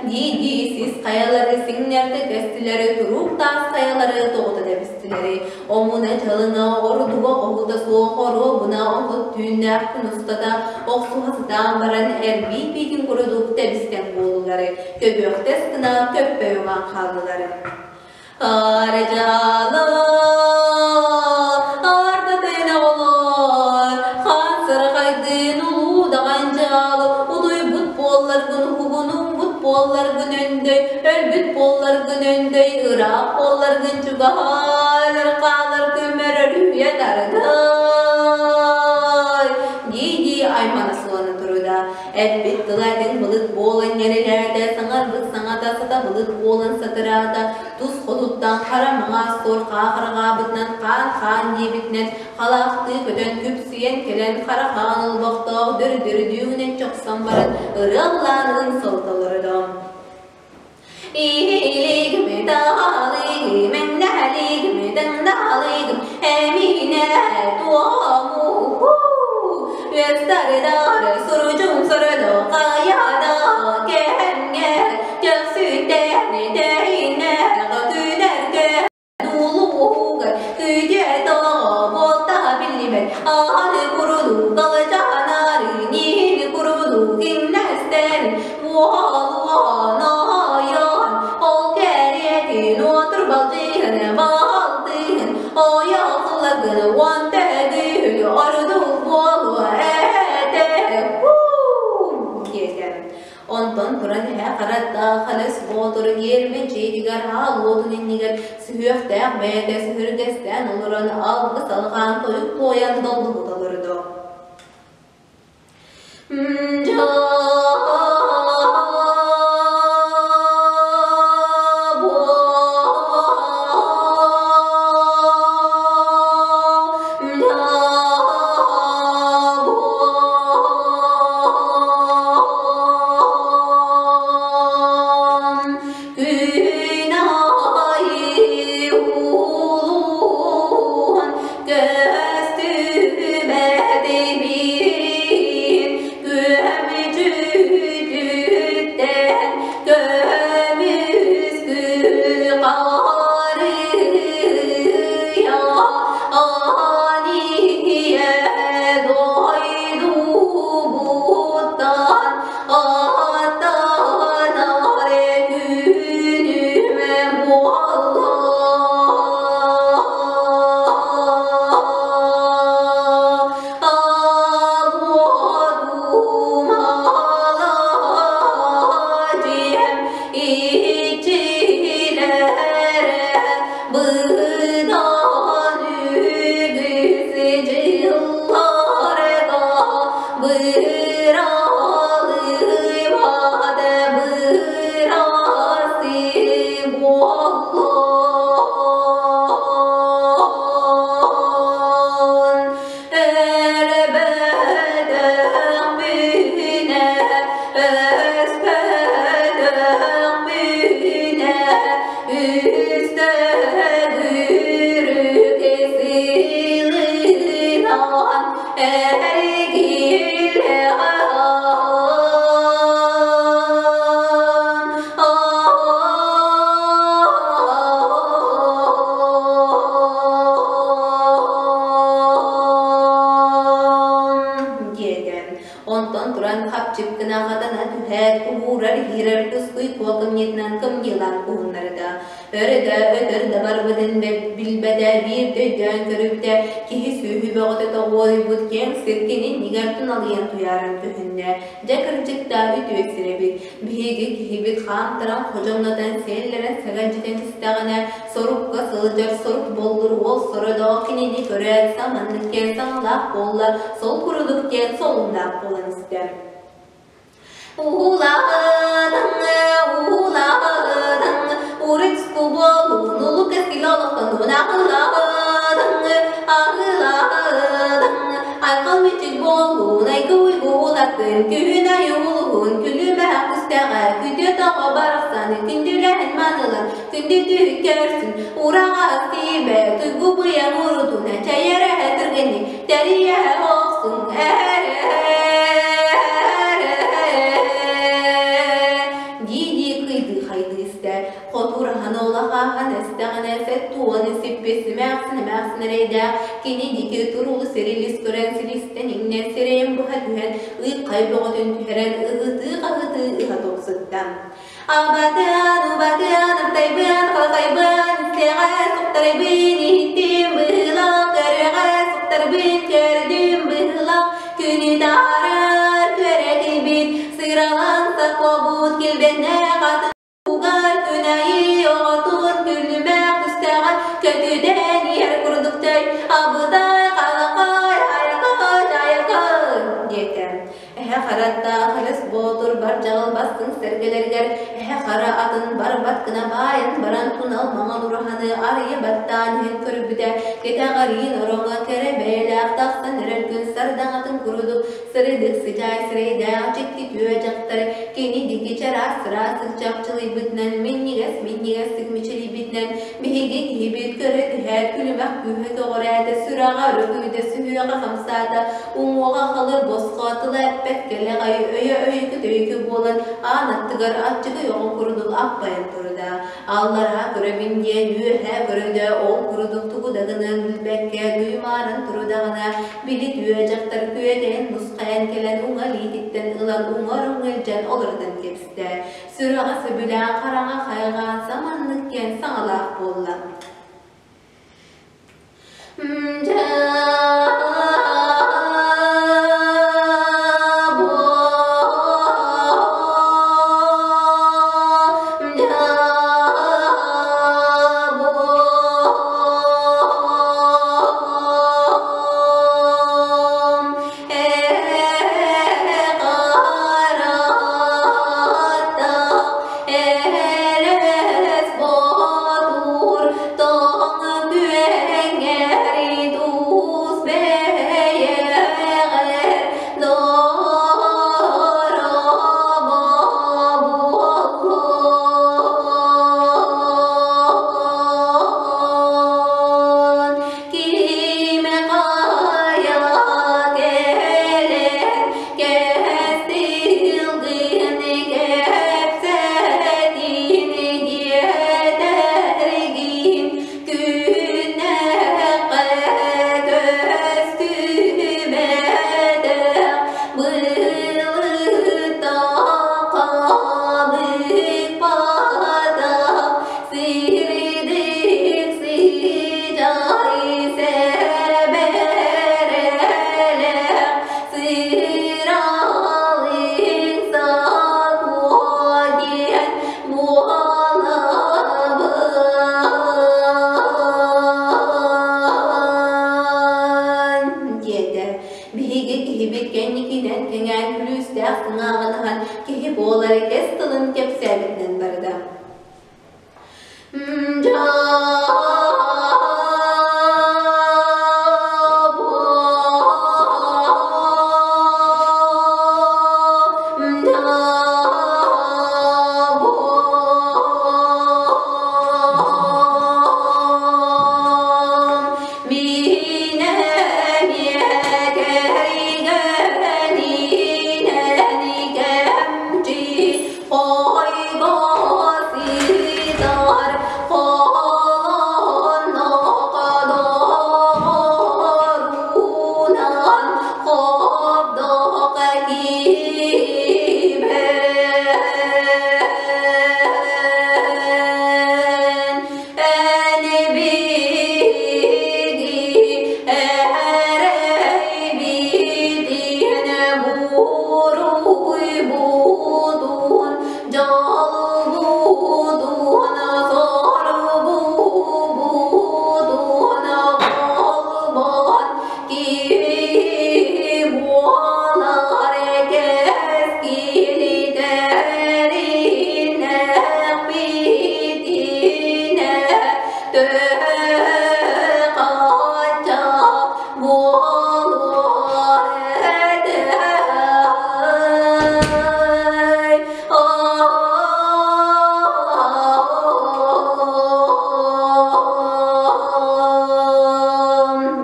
Дии-дии сис хайалары сиҥнэрдэ кэстилэри, туруук таас хайалары тоҕута тэбистилэри. Омуна дьалына ордуга хоһута суох оруобуна отут түүннээх күн устата охсуһа сытаан баран эрбии биитин курдук тэбистэн буоллулары, көбүөхтэс гына көппөй уҥан хааллылар. Арыдьаала ардатын оҕолоор, хаан сарахайдыын улуу даҕан дьаалы, утуйбут буолларгын уһугунуммут буолларгын өндөй, өлбүт буолларгын өндөй, ыраах буолларгын чугаһаалар хаалар көмөр өрүһүйэ тардай дии-дии аймана сылана турда. Эппит тыла этиҥ былыт буолан ньэрилээтэ, саҥарбыт саҥата сата былыт буолан сатыраата, тус хотуттан хара маҥаас суор хаахырҕаабытынан хаан-хаан диэбитинэн халаахтыы көтөн күпсүйэн кэлэн хара хаан олбохтоох дөрү-дөрүдүүгүнэн чохсон баран ырыаллаан ынсылталырыда. Иилигим, таалыгым, мэҥнэһэлигим, тыҥдаалыгым, эмиинэ туому үөстарыдар сурдьун сородо хайада кэһэҥҥэ төхсүтэн тэһинэ күнэргэ Улууга күдьэ тоҕо буолта биллибэт ааны курдук кылдьаанары ниини курдук киҥнэстэн уолуон ол кэриэтин уотур балдьыһын балтыһын ойоҕулагын уон төгүл ордук буолуо этэ диэтэ. Онтон туран эһэ хараттаах Халыс Боотур иэрмэ дьиэтигэр аал уотун иннигэр сүһүөхтээх бэйэтэ сүһүргэстээн олорон алгыс алҕаан тойук туойан доллуһута олордо. Күн аайы улуун көстүбэт. Быралыйбат бырастыы буоллун, Өлбөтөхпүнэ, өспөтөхпүнэ, үс төгүрүк сылынан диэтэ. Онтон туран хапчып гына хатана түһээт, куһуурар иһирэр кускуй куо кымньытынан кымньыылаан куһуннарда. Өрө да, өтөр да барбытын билбэтэ, биир да өйдөөн көрүбүтэ, киһи сүөһү бөҕөтө тоҕуоруйбут киэҥ сир кининнигэр туналыйан туйааран көһүннэ. Дьэ кырдьыктаах үтүө сир эбит. Биһиги киһибит хаамтаран ходьоҥнотон сиэллэрэн сэгэлдьитэн истэҕинэ, сорукка сылдьар сорук боллур уол сородоҕо кинини көрөөт саманнык диэн саҥалаах буолла, сол курдук диэн солуннаах буолан истэ. Уулаҕытаҥ, уулаҕытаҥ, урукку буолуун улуу кэскил олохтонуун аҕылаҕытаҥ, аҕылаҕытаҥ, айхал мичил буолуун, айгы уйгу улаттын, күһүн айы улуһун, күлүмээх күстэҕэ, күтүө тоҕо барахсан, күндүлэһин манылан, күндү түһүк көрсүн, ураҕас тиибэ, туйгу быйаҥ урутун, чэйэрэ түргэнник, тэрийэ охсуҥ, дии-дии кыйдыы-хайдыы истэ. Хотураһан олахааһан эстэҕинэ сэттуону сиппит симээхсин-эмээхсин эрэйдээх кини диэки туруулу сирилис көрөн силистэн иҥнэн сирэйин быһа түһэн ыйхай бөҕөтүн түһэрэн ыһытыы-хаһытыы ыһа тупсутта. Абатыан, убатыан, аптайбыан, халахайбыан, истиэҕэ суктарайбын, иһиттим быһыылаах, көрүөҕэ суктарбын, көрдүм быһыылаах, күнү таһаарар күөрэтийбит, сыралаан саккобут килбэннэ хатын угар күнэйи оҕотун күлүмэх күстэҕэ көтүтэн иһэр курдук төй, абытай, халахай, айакай, айакай диэтэ. Эһэ хараттаах Элэс Боотур бар дьаҕыл бастыҥ сэргэлэригэр эһэ хара атын барбат гына баайан баран тунал маҥан ураһаны арыйа баттаан иһэн көрбүтэ, кэтэҕэриин ороҥҥо кэрэ бэйэлээх тахсан эрэр күн сардаҥатын курдук сырдык сыдьаай сирэйдээх дьикти түө дьахтар кини диэки чараас сыраастык чапчылыйбытынан минньигэс-минньигэстик мичилийбитинэн биһиги киһибит көрө түһээт күлүмэх күүһэ көҕүрээтэ, сүрэҕэ өрөкүйдэ, сүһүөҕэ хамсаата, Уҥуоҕа халыр босхо, тыла эппэт кэлэҕэй, өйө өйүкү-төйүкү буолан, аан аттыгар аччыгый оҕо курдук аппайан турда. Аллараа көрөбүн диэн үөһээ көрөдө, ол курдук тугу да гыныан билбэккэ дуймааран турудаҕына, били түө дьахтар күөтэйэн нусхайан кэлэн уҥа илиититтэн ылан уҥар уҥа илдьэн олорутан кэбистэ. Сүрэҕэ сөбүлээн хараҥа хайҕаан саманнык диэн саҥалаах буолла. Элэс Боотур тоҥ күөҥҥэри киһибит кэнникинэн кэҥээн күлүүстээх сыҥааҕын аһан киһи буолар кэс тылын кэпсээбитинэн барда.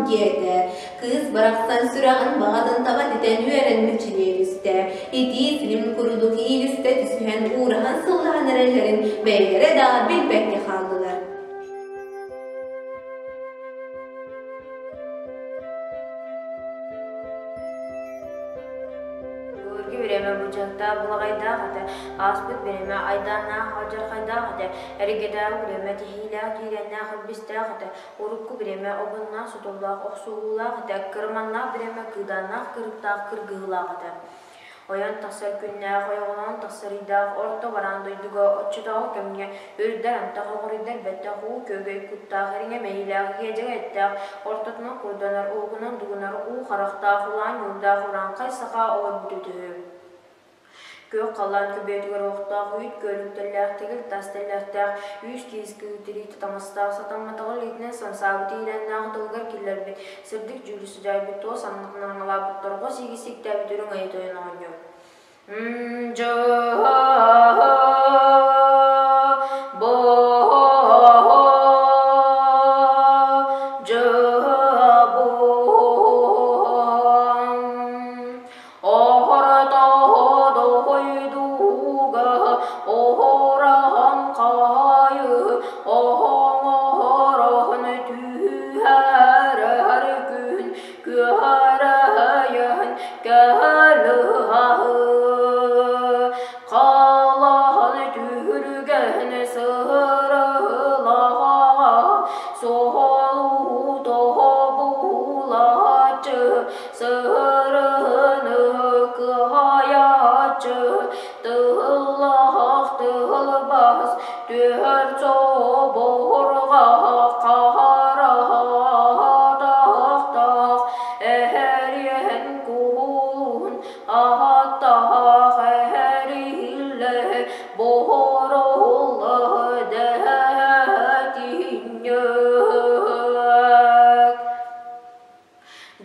Диэтэ. Кыыс барахсан сүрэҕин баҕатын таба титэн үөрэн мүччүнүө түстэ. Итии силим курдук иилистэ түсүһэн уураһан сыллаһан эрэллэрин бэйэлэрэ да билбэккэ хааллылар. Былыргы бириэмэ былдьаһыктаах былаҕайдаах этэ, ааспыт бириэмэ айдааннаах алдьархайдаах этэ, эргэтээҕи бириэмэ тиһиилээх киирэннээх илбистээх этэ, урукку бириэмэ обуннаах-сотоллоох охсуһуулаах этэ, кырыманнаах бириэмэ кыыдааннаах кырыктаах кыргыһыылаах этэ. Ойон тахсар күннээх, ойоҕолоон тахсар ыйдаах орто бараан дойдуга оччотооҕу кэмҥэ үрдэр антах оҕуруйдар бэттэх уу күөгэй куттаах ириҥэ мэйиилээх иэдьэгэй эттээх ортотунан курданар уһугунан дугунар уу харахтаах улаан ньуурдаах урааҥхай саха олорбут үтүһү. Күөх халлаан күбүөтүгэр олохтоох үүт күөлүктэллээх тэгил тас тэллэхтээх үүс киис кыытырыыта таҥастаах сатамматаҕы илиитинэн самсаабыт иилэннээх тылыгар киллэрбит сырдык дьүүлү сыдьаайбыт туос аннытынан аҥалаабыт торҕо сииги сииктээбит үрүҥ айыы тойон оҕонньор Күһэрэйэн кэлыһаһы Халаһан түһүлгэн сырылаҕа Суолу тоһобулааччы Сырыны кыһайааччы Тыллаах тылбас түһэр соборҕа Хараатахтаах эһэриэн кулун ааттаах эһэриллэ боһоролла дэһэтинньэк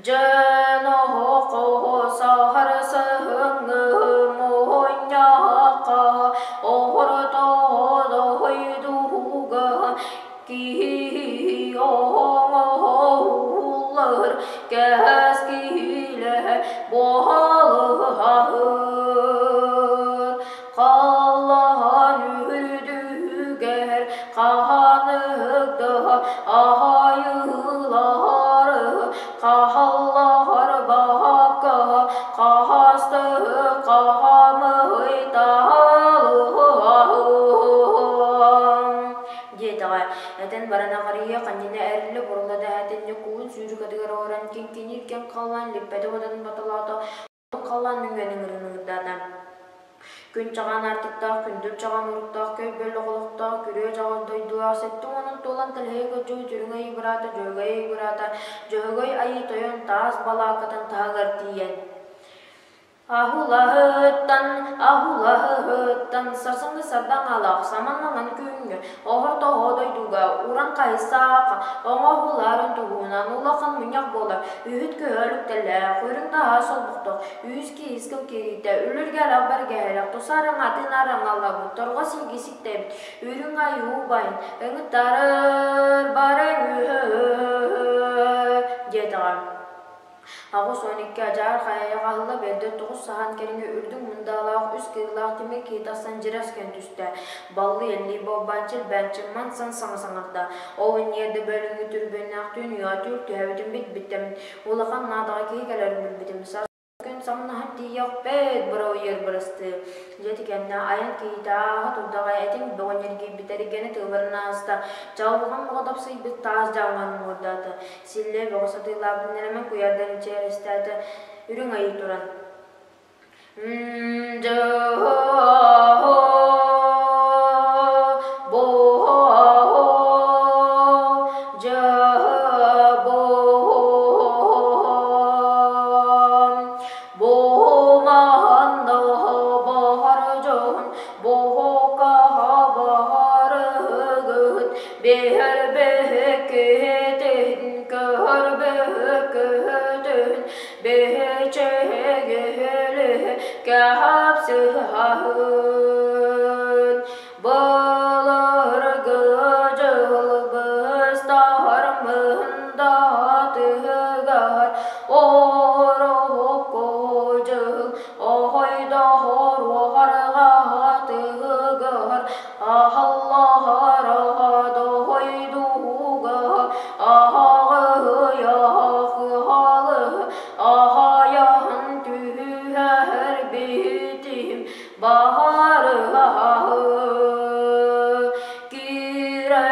Дьэн оһоҕо саһар сыһыҥҥы муонньахха оһордоодойдуга киһи оҥоһуллар кэскилэ буолуһаһыр Халлаан үрдүгэр хаһанык да аһайыылар хаһаллар баакка хаһасты хаамыйталыһаһын диэтэҕэ этэн баран аҕарыйа ханньына эриллэ бурла дэһэтин ньукуун сүүрүкэтигэр олорон киҥкиниир кэм халлаан липпэтэ уотатын баталаата халлаан мөҥүөн ыҥырыныырдаана Күн чаҕаан аартыктаах, күндүл чаҕаан уруктаах, көй бөлөх олохтоох, күрүө дьаҕыл дойдулаах, сэттэ уонун туолан тэлэһийэ көрдьүгү Дьүрүҥ Айыы быраата Дьөһөгөй Айыы быраата Дьөһөгөй Айыы Тойон таас балаакатын таһыгар тиийэн. Аһылаһыттан, аһылаһыттан сарсыҥҥы сардаҥалаах саманнаҥан күҥҥэ оһор-тоһо дойдуга уран хайысаха оҥоһуларын туһунан улахан мунньах буолар. Үһүт көһөлүктэлээх, үрүҥ таһаа солбуктах, үһүс киис кыл кириитэ, үлүргэлэх бэргэһэлэх, тусараҥатын араҥалабыт, торҕо силги ситтэбит, үрүҥ айыы убайын ыҥыттарар баран үһү диэтэҕэ. 82 адьаар хайайах аһылла биэрдэ тоҕус саһаан кэриҥэ үрдүк мындаалаах үс кыыллаах тимир киһи тахсан дьирэс гэн түстэ. Баллы элли боббанчы бэнчимман сан саҥа саҥарда. Ол инниэрдэ бөлүҥҥү түрбүөннээх түүн уйаатыыр түһэбитин бит-биттэмин улахан наадаҕа киһи кэлэрин билбитим. Күн самнаһан тиийиэхпит, бырауйар бырастыы. Дьэ итикэннэ айан киһитэ ааһа турдаҕа этиҥ бөҕө ньиргийбит эргэни тыыларын ааста, чалбаҕын бөҕө тапсыйбыт таас дьаҥҥа муҥурдаата. Силлиэ бөҕө сатыылаабыт нэлэмэн куйаардан мичээристээтэ, үрүҥ айыы туран Кэһэпсыһаһын былыргы дьыл быстар мындатыгар орокко дьыл оһойдоһор уоһарҕаһатыгар аһаллаһара дойдуга аһаҕыйахыалы аһайаһын түһэр битим баһарыһаһы киирэ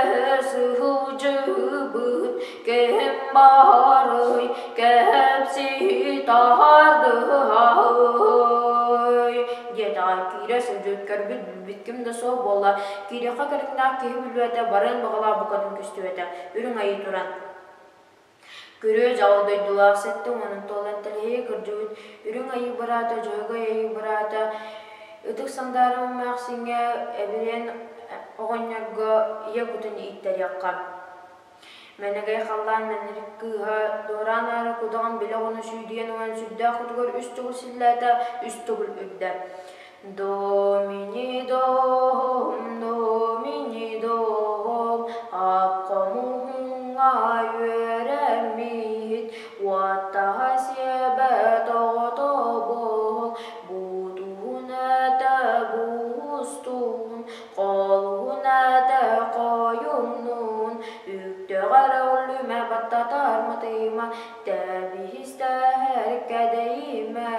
сылдьыбыт кэм баарый кэпсии таһардыһаһый диэтэҕэ киирэ сылдьыбыт көрбүт билбит ким да суох буолла киириэххэ кэлиҥнээх киһи билбэтэ барыан баҕалаах букатын көстүбэтэ үрүҥ айыы туран Күрүө дьаҕыл дойдулаах сэттэ уонун туолан тэлэһийэ кырдьыбыт Үрүҥ Айыы быраата Дьөһөгөй Айыы быраата Ытык Сандаарым эмээхсиҥҥэ эбириэн оҕонньорго ийэ кутун ииттэриэххэ. Мэнэгэй халлаан мэнэрик кыыһа Дуораан аара кудаҕын билэ оҕону сүүдүйэн уйан сүрдээх кутугар үс төгүл силлээтэ, үс төгүл үрдэ. Домини дом, домини дом, ап-хомуһуҥҥа үөрэммит, уоттаһа сиэбэт оҕото буол, бутуун этэ буустуун, холуун этэ хойумнуун, үктэҕэр өлүмэ баттатар матыйма, Тэбиһистэһэр кэдэйимэ,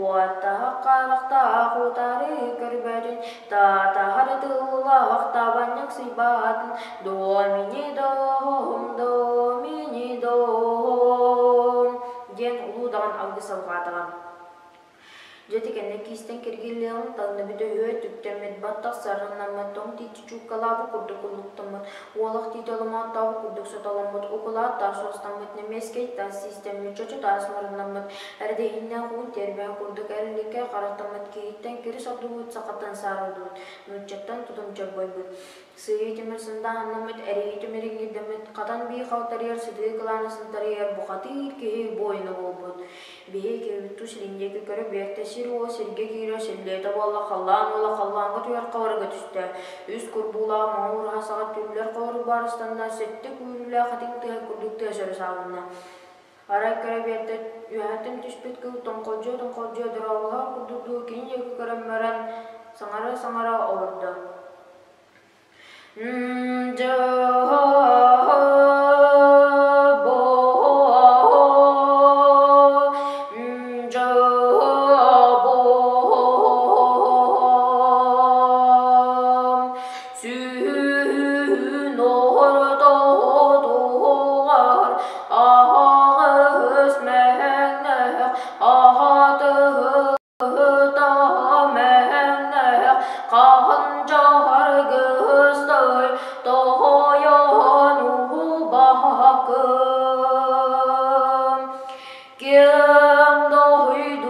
уоттаах харахтаах утары көрбөтүн, таатаһар тыллаах табанньык сыйбатын, Домини дом, домини дом диэн улуу даҕан алгыс алҕаатаҕа. Дьэ ити кэннэ киистэн киргиллиэҕин таҥныбыт өһүө түктэммит, баттах сарыннаммыт, тоҥ тиити чууккалаабыт курдук уллуктаммыт, уолах тиити оломоттообут курдук сотоломмут, укулаат таас уостаммыт, немецкэй таас систэммит, чочу таас муруннаммыт, эрэдэһииннээх уун тиэрбэһэ курдук эриликкэй харахтаммыт киһиттэн кирис ордубут, сахаттан саарыллыбыт, нууччаттан тутум чорбойбут. Сыыйа тимир сындааһыннаммыт, эрийи тимир иҥиирдэммит, хатан бии халтарыйар, сытыы кылаана сынтарыйар бухатыыр киһи буойуна буолбут. Биһи киһибит тус илин диэки көрө биэртэ, сир уол сиргэ киирэр, силлиэтэ буолла, халлаан уола халлааҥҥа түһэр хабарга түстэ. Үс курбуулаах маҥан ураһа саҕа түллэр хоору баарыстанна, сэттэ күүрүүлээх этиҥ тыаһа курдук тыас өрө саалынна. Арай көрө биэртэ, үөһэттэн түспүт кыыл тоҥхолдьуйа-тоҥхолдьуйа дорооболоһор курдук дуу кини диэки көрөн баран, саҥара-саҥара олордо. Сүһүн ортотугар аһаҕас мэҥнээх аһатыһыта мэҥнээх хаһан дьаргыстай тоһойон убакым киэҥ дойду.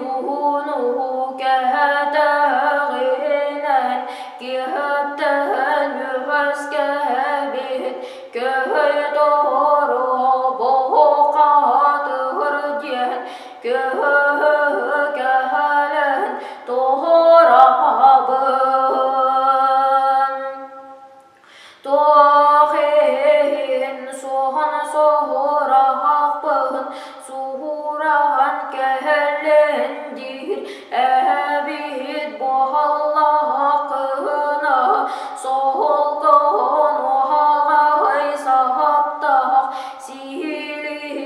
Кэлэн туорабын. Туох иһин суоһун суһураахпын суһураан кэлэн диир эбит буоллаххына суолгун уһаҕай саптах силигилэн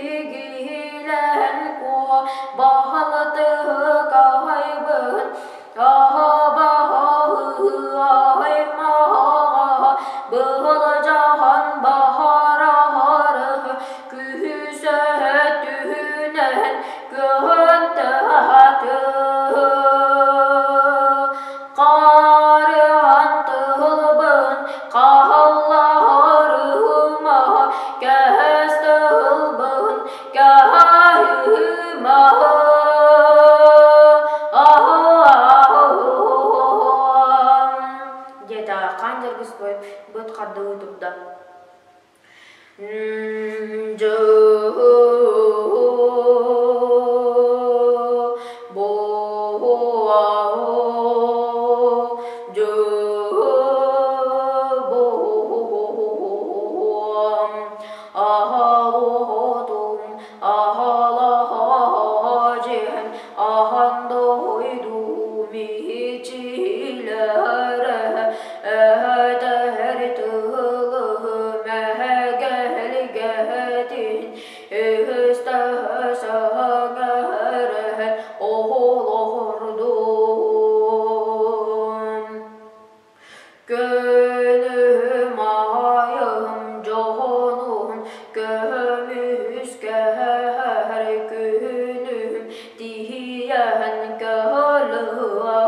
куо баһылытыкайбын Быһылдьаһан баһарахары күһүсэ түһүнэн көһөн тыһаты Харыһан тылбын хаһаллаһарыма кэһэс тылбын кэһэһима Диэтэ хаан дьаргыс быт хардыы турда. Көнүм айым дьоһунум көмүскэһэр күнүм тиийэн кэлыа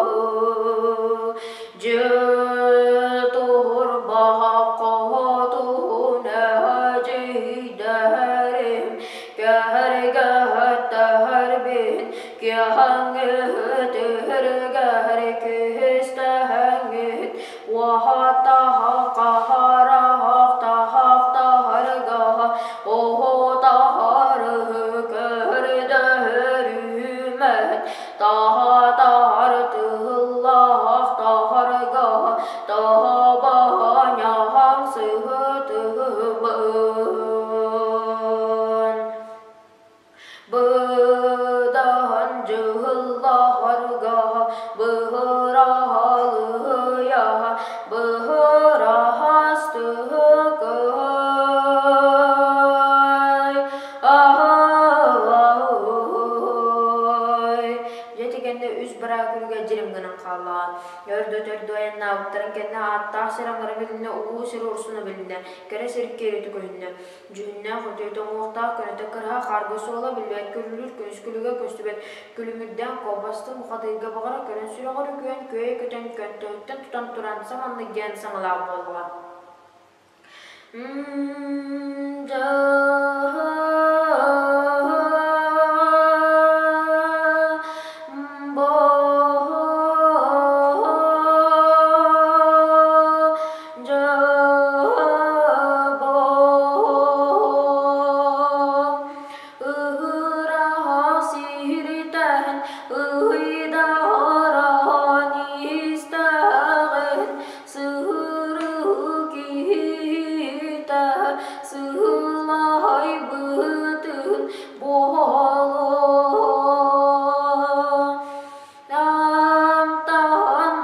Дьыл турбаха хотун эдьиийдэрим кэргэттэрбин киэҥҥитиргэр кистэҥҥит Быдаһан дьыһыллаһарга быһыраһалыйа быһыраһастыгай аһай Дьэ ити кэннэ үс бараа күлүгэ дьирим гынан хааллаҕа. Өрдөтөрдө айаннаабыттарын кэннэ ааттаах сир аҥара билиннэ, улуу сир урсуна билиннэ, кэрэ сир киэрэтэ көһүннэ. Дьүһүннээх үтүөтэ уҥуохтаах көнөтө кыраһа хаарга суола биллибэт күрүлүүр күнүс күлүгэ көстүбэт күлүмүрдээн куобастыы мухатыырга баҕара көрөн сүрэҕэр үкүйэн күөйэ көтөн көнтөһүттэн тутан туран саманнык диэн саҥалаах буоллаҕа. Ыһыраһа сиритэн ыйдаһаран истэҕин сыһырыы киһитэ сыһылайбытын буолуо Амтаһан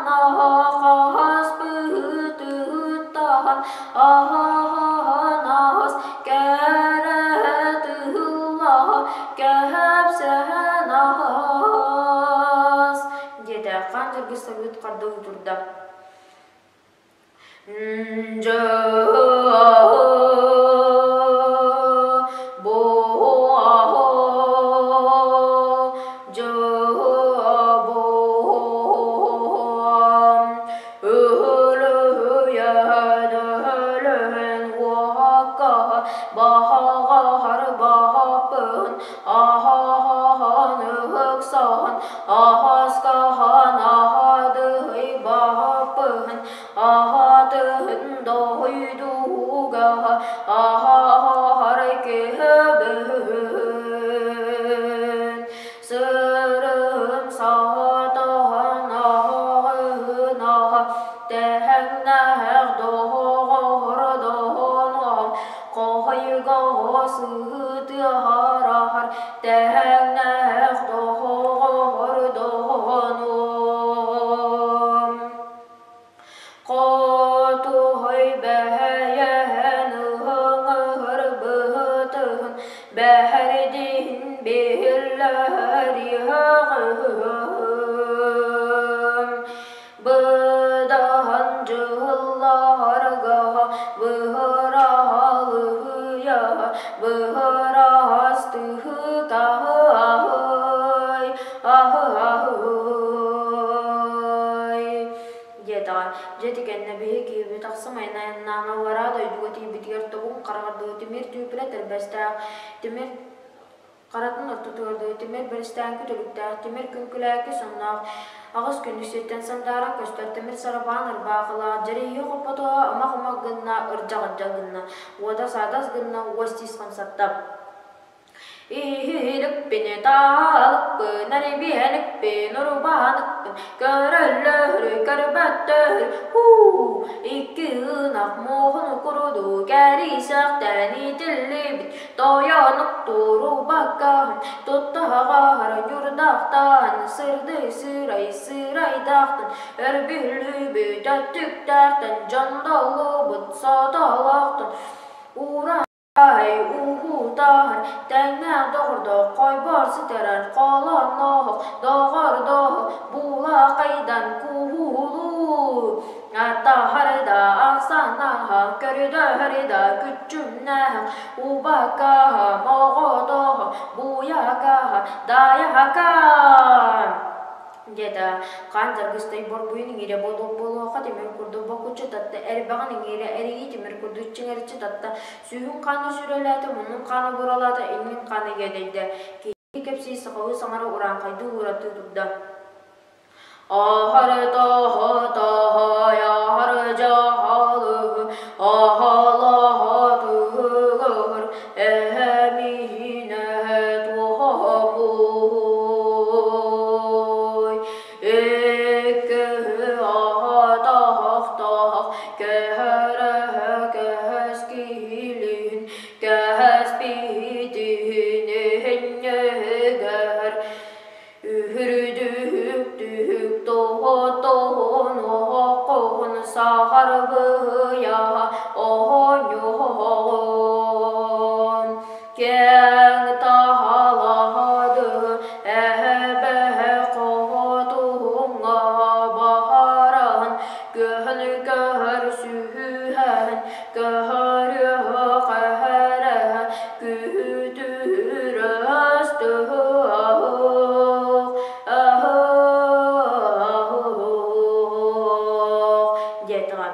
аһаһанаас кэрэтыһыллаһа кэпсээн аһаас диэтэ хаан дьаргыс сабыыт хардыы турда Аһатыһын дойдуга аһар киһибин. саатаһан аһынаһа тэһэҥнээх доҕор доҕоноһом хоһойго сыһытыаһараһар тэһэҥнээх доҕор доҕонуом Хотуһуй бэйэһэн ыһыҥыһыр быһытыһын бэһэрдиһин биллэр иһэҕим Быдаһан дьылларга быһыраалыһыйа быһыраастыһыкаһый аһый диэтэҕэ. Дьэ ити кэннэ биһи киһибит ахсым айаннаан аллараа дойдуга тиийбитигэр тобугун хараҕар дылы тимир түүпүлэ тэрбэстээх, тимир харатын ортотугар дылы тимир бэрэстээҥки түлүктээх, тимир күҥкүлээки сонноох, аҕыс күнүс сиртэн сандааран көстөр тимир сарапаан ырбаахылаах, дьэриһии хоппотоҕо ымах-ымах гынна, ырдьах-ырдьах гынна, уода саадас гынна, уос тиис хамсатта. Иһиликпин, таалыкпын, эрибиэликпин, урбааныкпын, көрөллөр, көрбөттөр, һуу, икки ынах муоһун курдук кэрисэхтэн итиллибит тойонук турубаккаһын туттаҕар ньурдахтаан сырдыы сырай сырайдаахтан өрбүллүбүт өттүктээхтэн дьондоллубут сотолоохтон ура Ай уһуутаһар, тэҥнээх доҕордоох, хойбор сытарар, холонноох, доҕордоох, булаахайдан куһуулуу. Аттаһар да ахсанаһа, көрдөһөр да күччүмнээх, убакаһа, моҕотоһо, буйакаһа, дайака диэтэ хаан Дьаргыстай борбуйун иҥиирэ буолуох буолуохха тимир курдук бокуччу татта, эрбэҕин иҥиирэ эрийии тимир курдук чиҥэриччи татта, сүүһүн хаана сүүрэлээтэ, муннун хаана буралаата, иннин хаана иэдэйдэ. Киһи кэпсии сахалыы саҥара урааҥхайдыы уураттыы турда. Аһары тоһо тоһой, аһары дьаһалыһы, аһалаһа тыгыр, эһэмиһинэ туһамуй. Эккөһү аһатаһахтаах, кэһэрэһэ кэһэс киһилиин, кэһэс биһитиһин иһинньэһигэр Үһүрүдүһүк түһүк тоһо-тоһон оһоххун сахар быһыйаһа оһонньуһоҕун Киэҥ таһалаһады эһэ-бэһэ хоһотуһуҥҥа баһараһын күһүн көһөр сүһүһэһин көһөрүө хэһэрэһэ диэтэҕэ.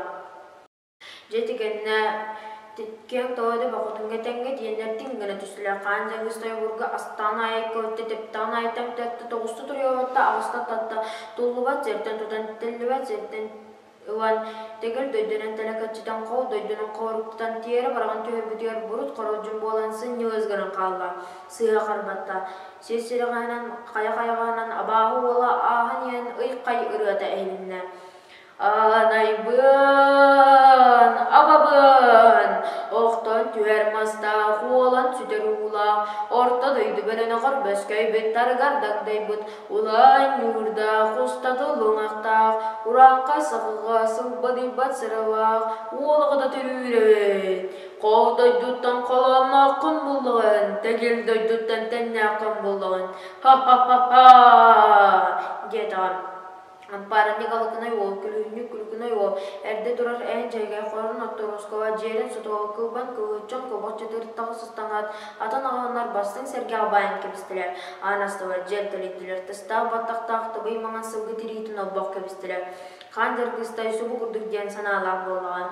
Дьэ итигэннэ киэҥ тоойдо бохотуҥҥа тэҥҥэ диэннэр тиҥ гына түстүлэр. Хаан дьаҥыс тойобурга астаан аайы көттө, тэптэҕин аайы тэмтэртэ, тоҕуста туруйабатта, аҕыста татта, туллубат сиртэн тутан, тэллибэт сиртэн ылан, тэгил дойдунан тэлэкэччитэн, хол дойдунан хооруктатан, тиэрэ бараҕын түһэрбитигэр бурут хоролдьун буолан сынньылыс гынан хаалла, сыыһа харбатта. Сир сирэҕэһинэн, хайа-хайаҕаһынан абааһы уола ааһан иһэн ый-хай ырыата иһилиннэ. Анайбын, абабын, охтон түһэр мастаах, уолан сүтэр уулаах, орто дойду бөлөнөҕөр бөскөйбүт, тарыгар дагдайбыт, Улаан ньуурдаах, устата луҥахтаах, урааҥхай саҕаҕа сылбадыйбат сыралаах, уол оҕото төрүүр эбит. Хол дойдуттан холооннооххун буллаҕын, тэгил дойдуттан тэҥнээххин буллаҕын. Ха-ха-ха-ха! диэтэҕим. Ампаарынньык алыкынай уол, күлүүһүнньүк күлүкүнэй уол, эрдэ турар эн дьайгай хорун отторуоскаҕа дьиэлин сотоҕо кылбан кылыһыччан кобох чытырыттаҕа сыстаҥаат, атын аҕаланнар бастыҥ сэргэҕэ баайан кэбистилэр. Аан астылар, дьиэл тэлэйдилэр, тыстаах баттахтаах тыбый маҥан сылгы тириитин олбох кэбистилэр. Хаан Дьаргыстай субу курдук диэн санаалаах буоллаҕа.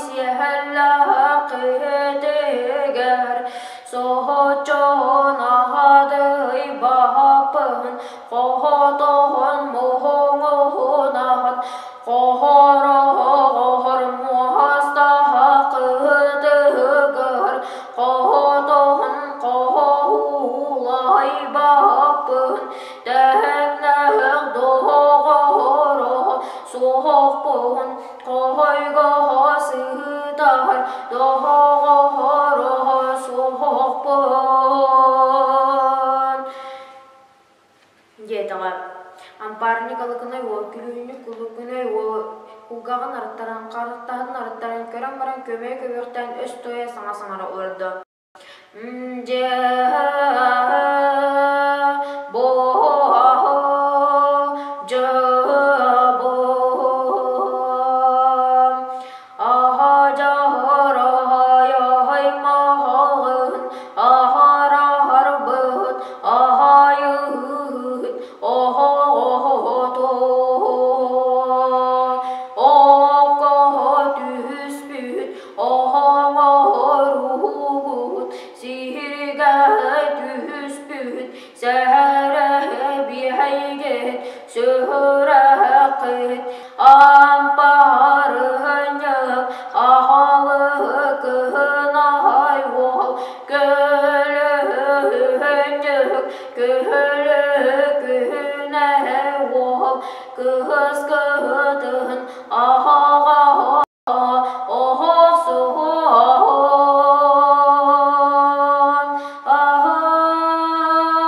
Сиһэллээх киһитигэр Соһуччу наһадыйбаппын, Хоһотоһон муһуҥуһунаһын, Хоһороһор муостаһа кыһытыгар, Хоһотоһун хоһуулайбаппын, Тэһэҥнэһэх доҕоро суохпун, Хоһойгоһо сыһытар доҕоро суохпун диэтэҕэ. Ампаарынньык Алыкынай уол күлүүһүнньүк Кулукунай уол кулгааҕын арыттаран, харахтаһын арыттаран көрөн баран көмөйө көбүөхтээн өс тойо саҥа саҥара олордо. Дьэ, бо, дьэ, бо, Сүрэххит Ампаарыһынньык аһалыкыһынай уол көлөһүнньүк күһүлүкүһүнэ уол кыһыс кыһытын аһаҕа оһохсуһуон аһаан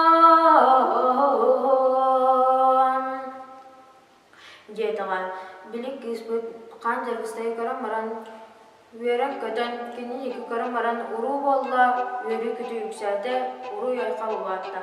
диэтэҕэ. Били кыыспыт хаан дьаргыстайы көрөн баран, үөрэн-көтөн, кинини диэки көрөн баран уруу буолла, үөрүү-көтүү үксээтэ, уруй-айхал улаатта.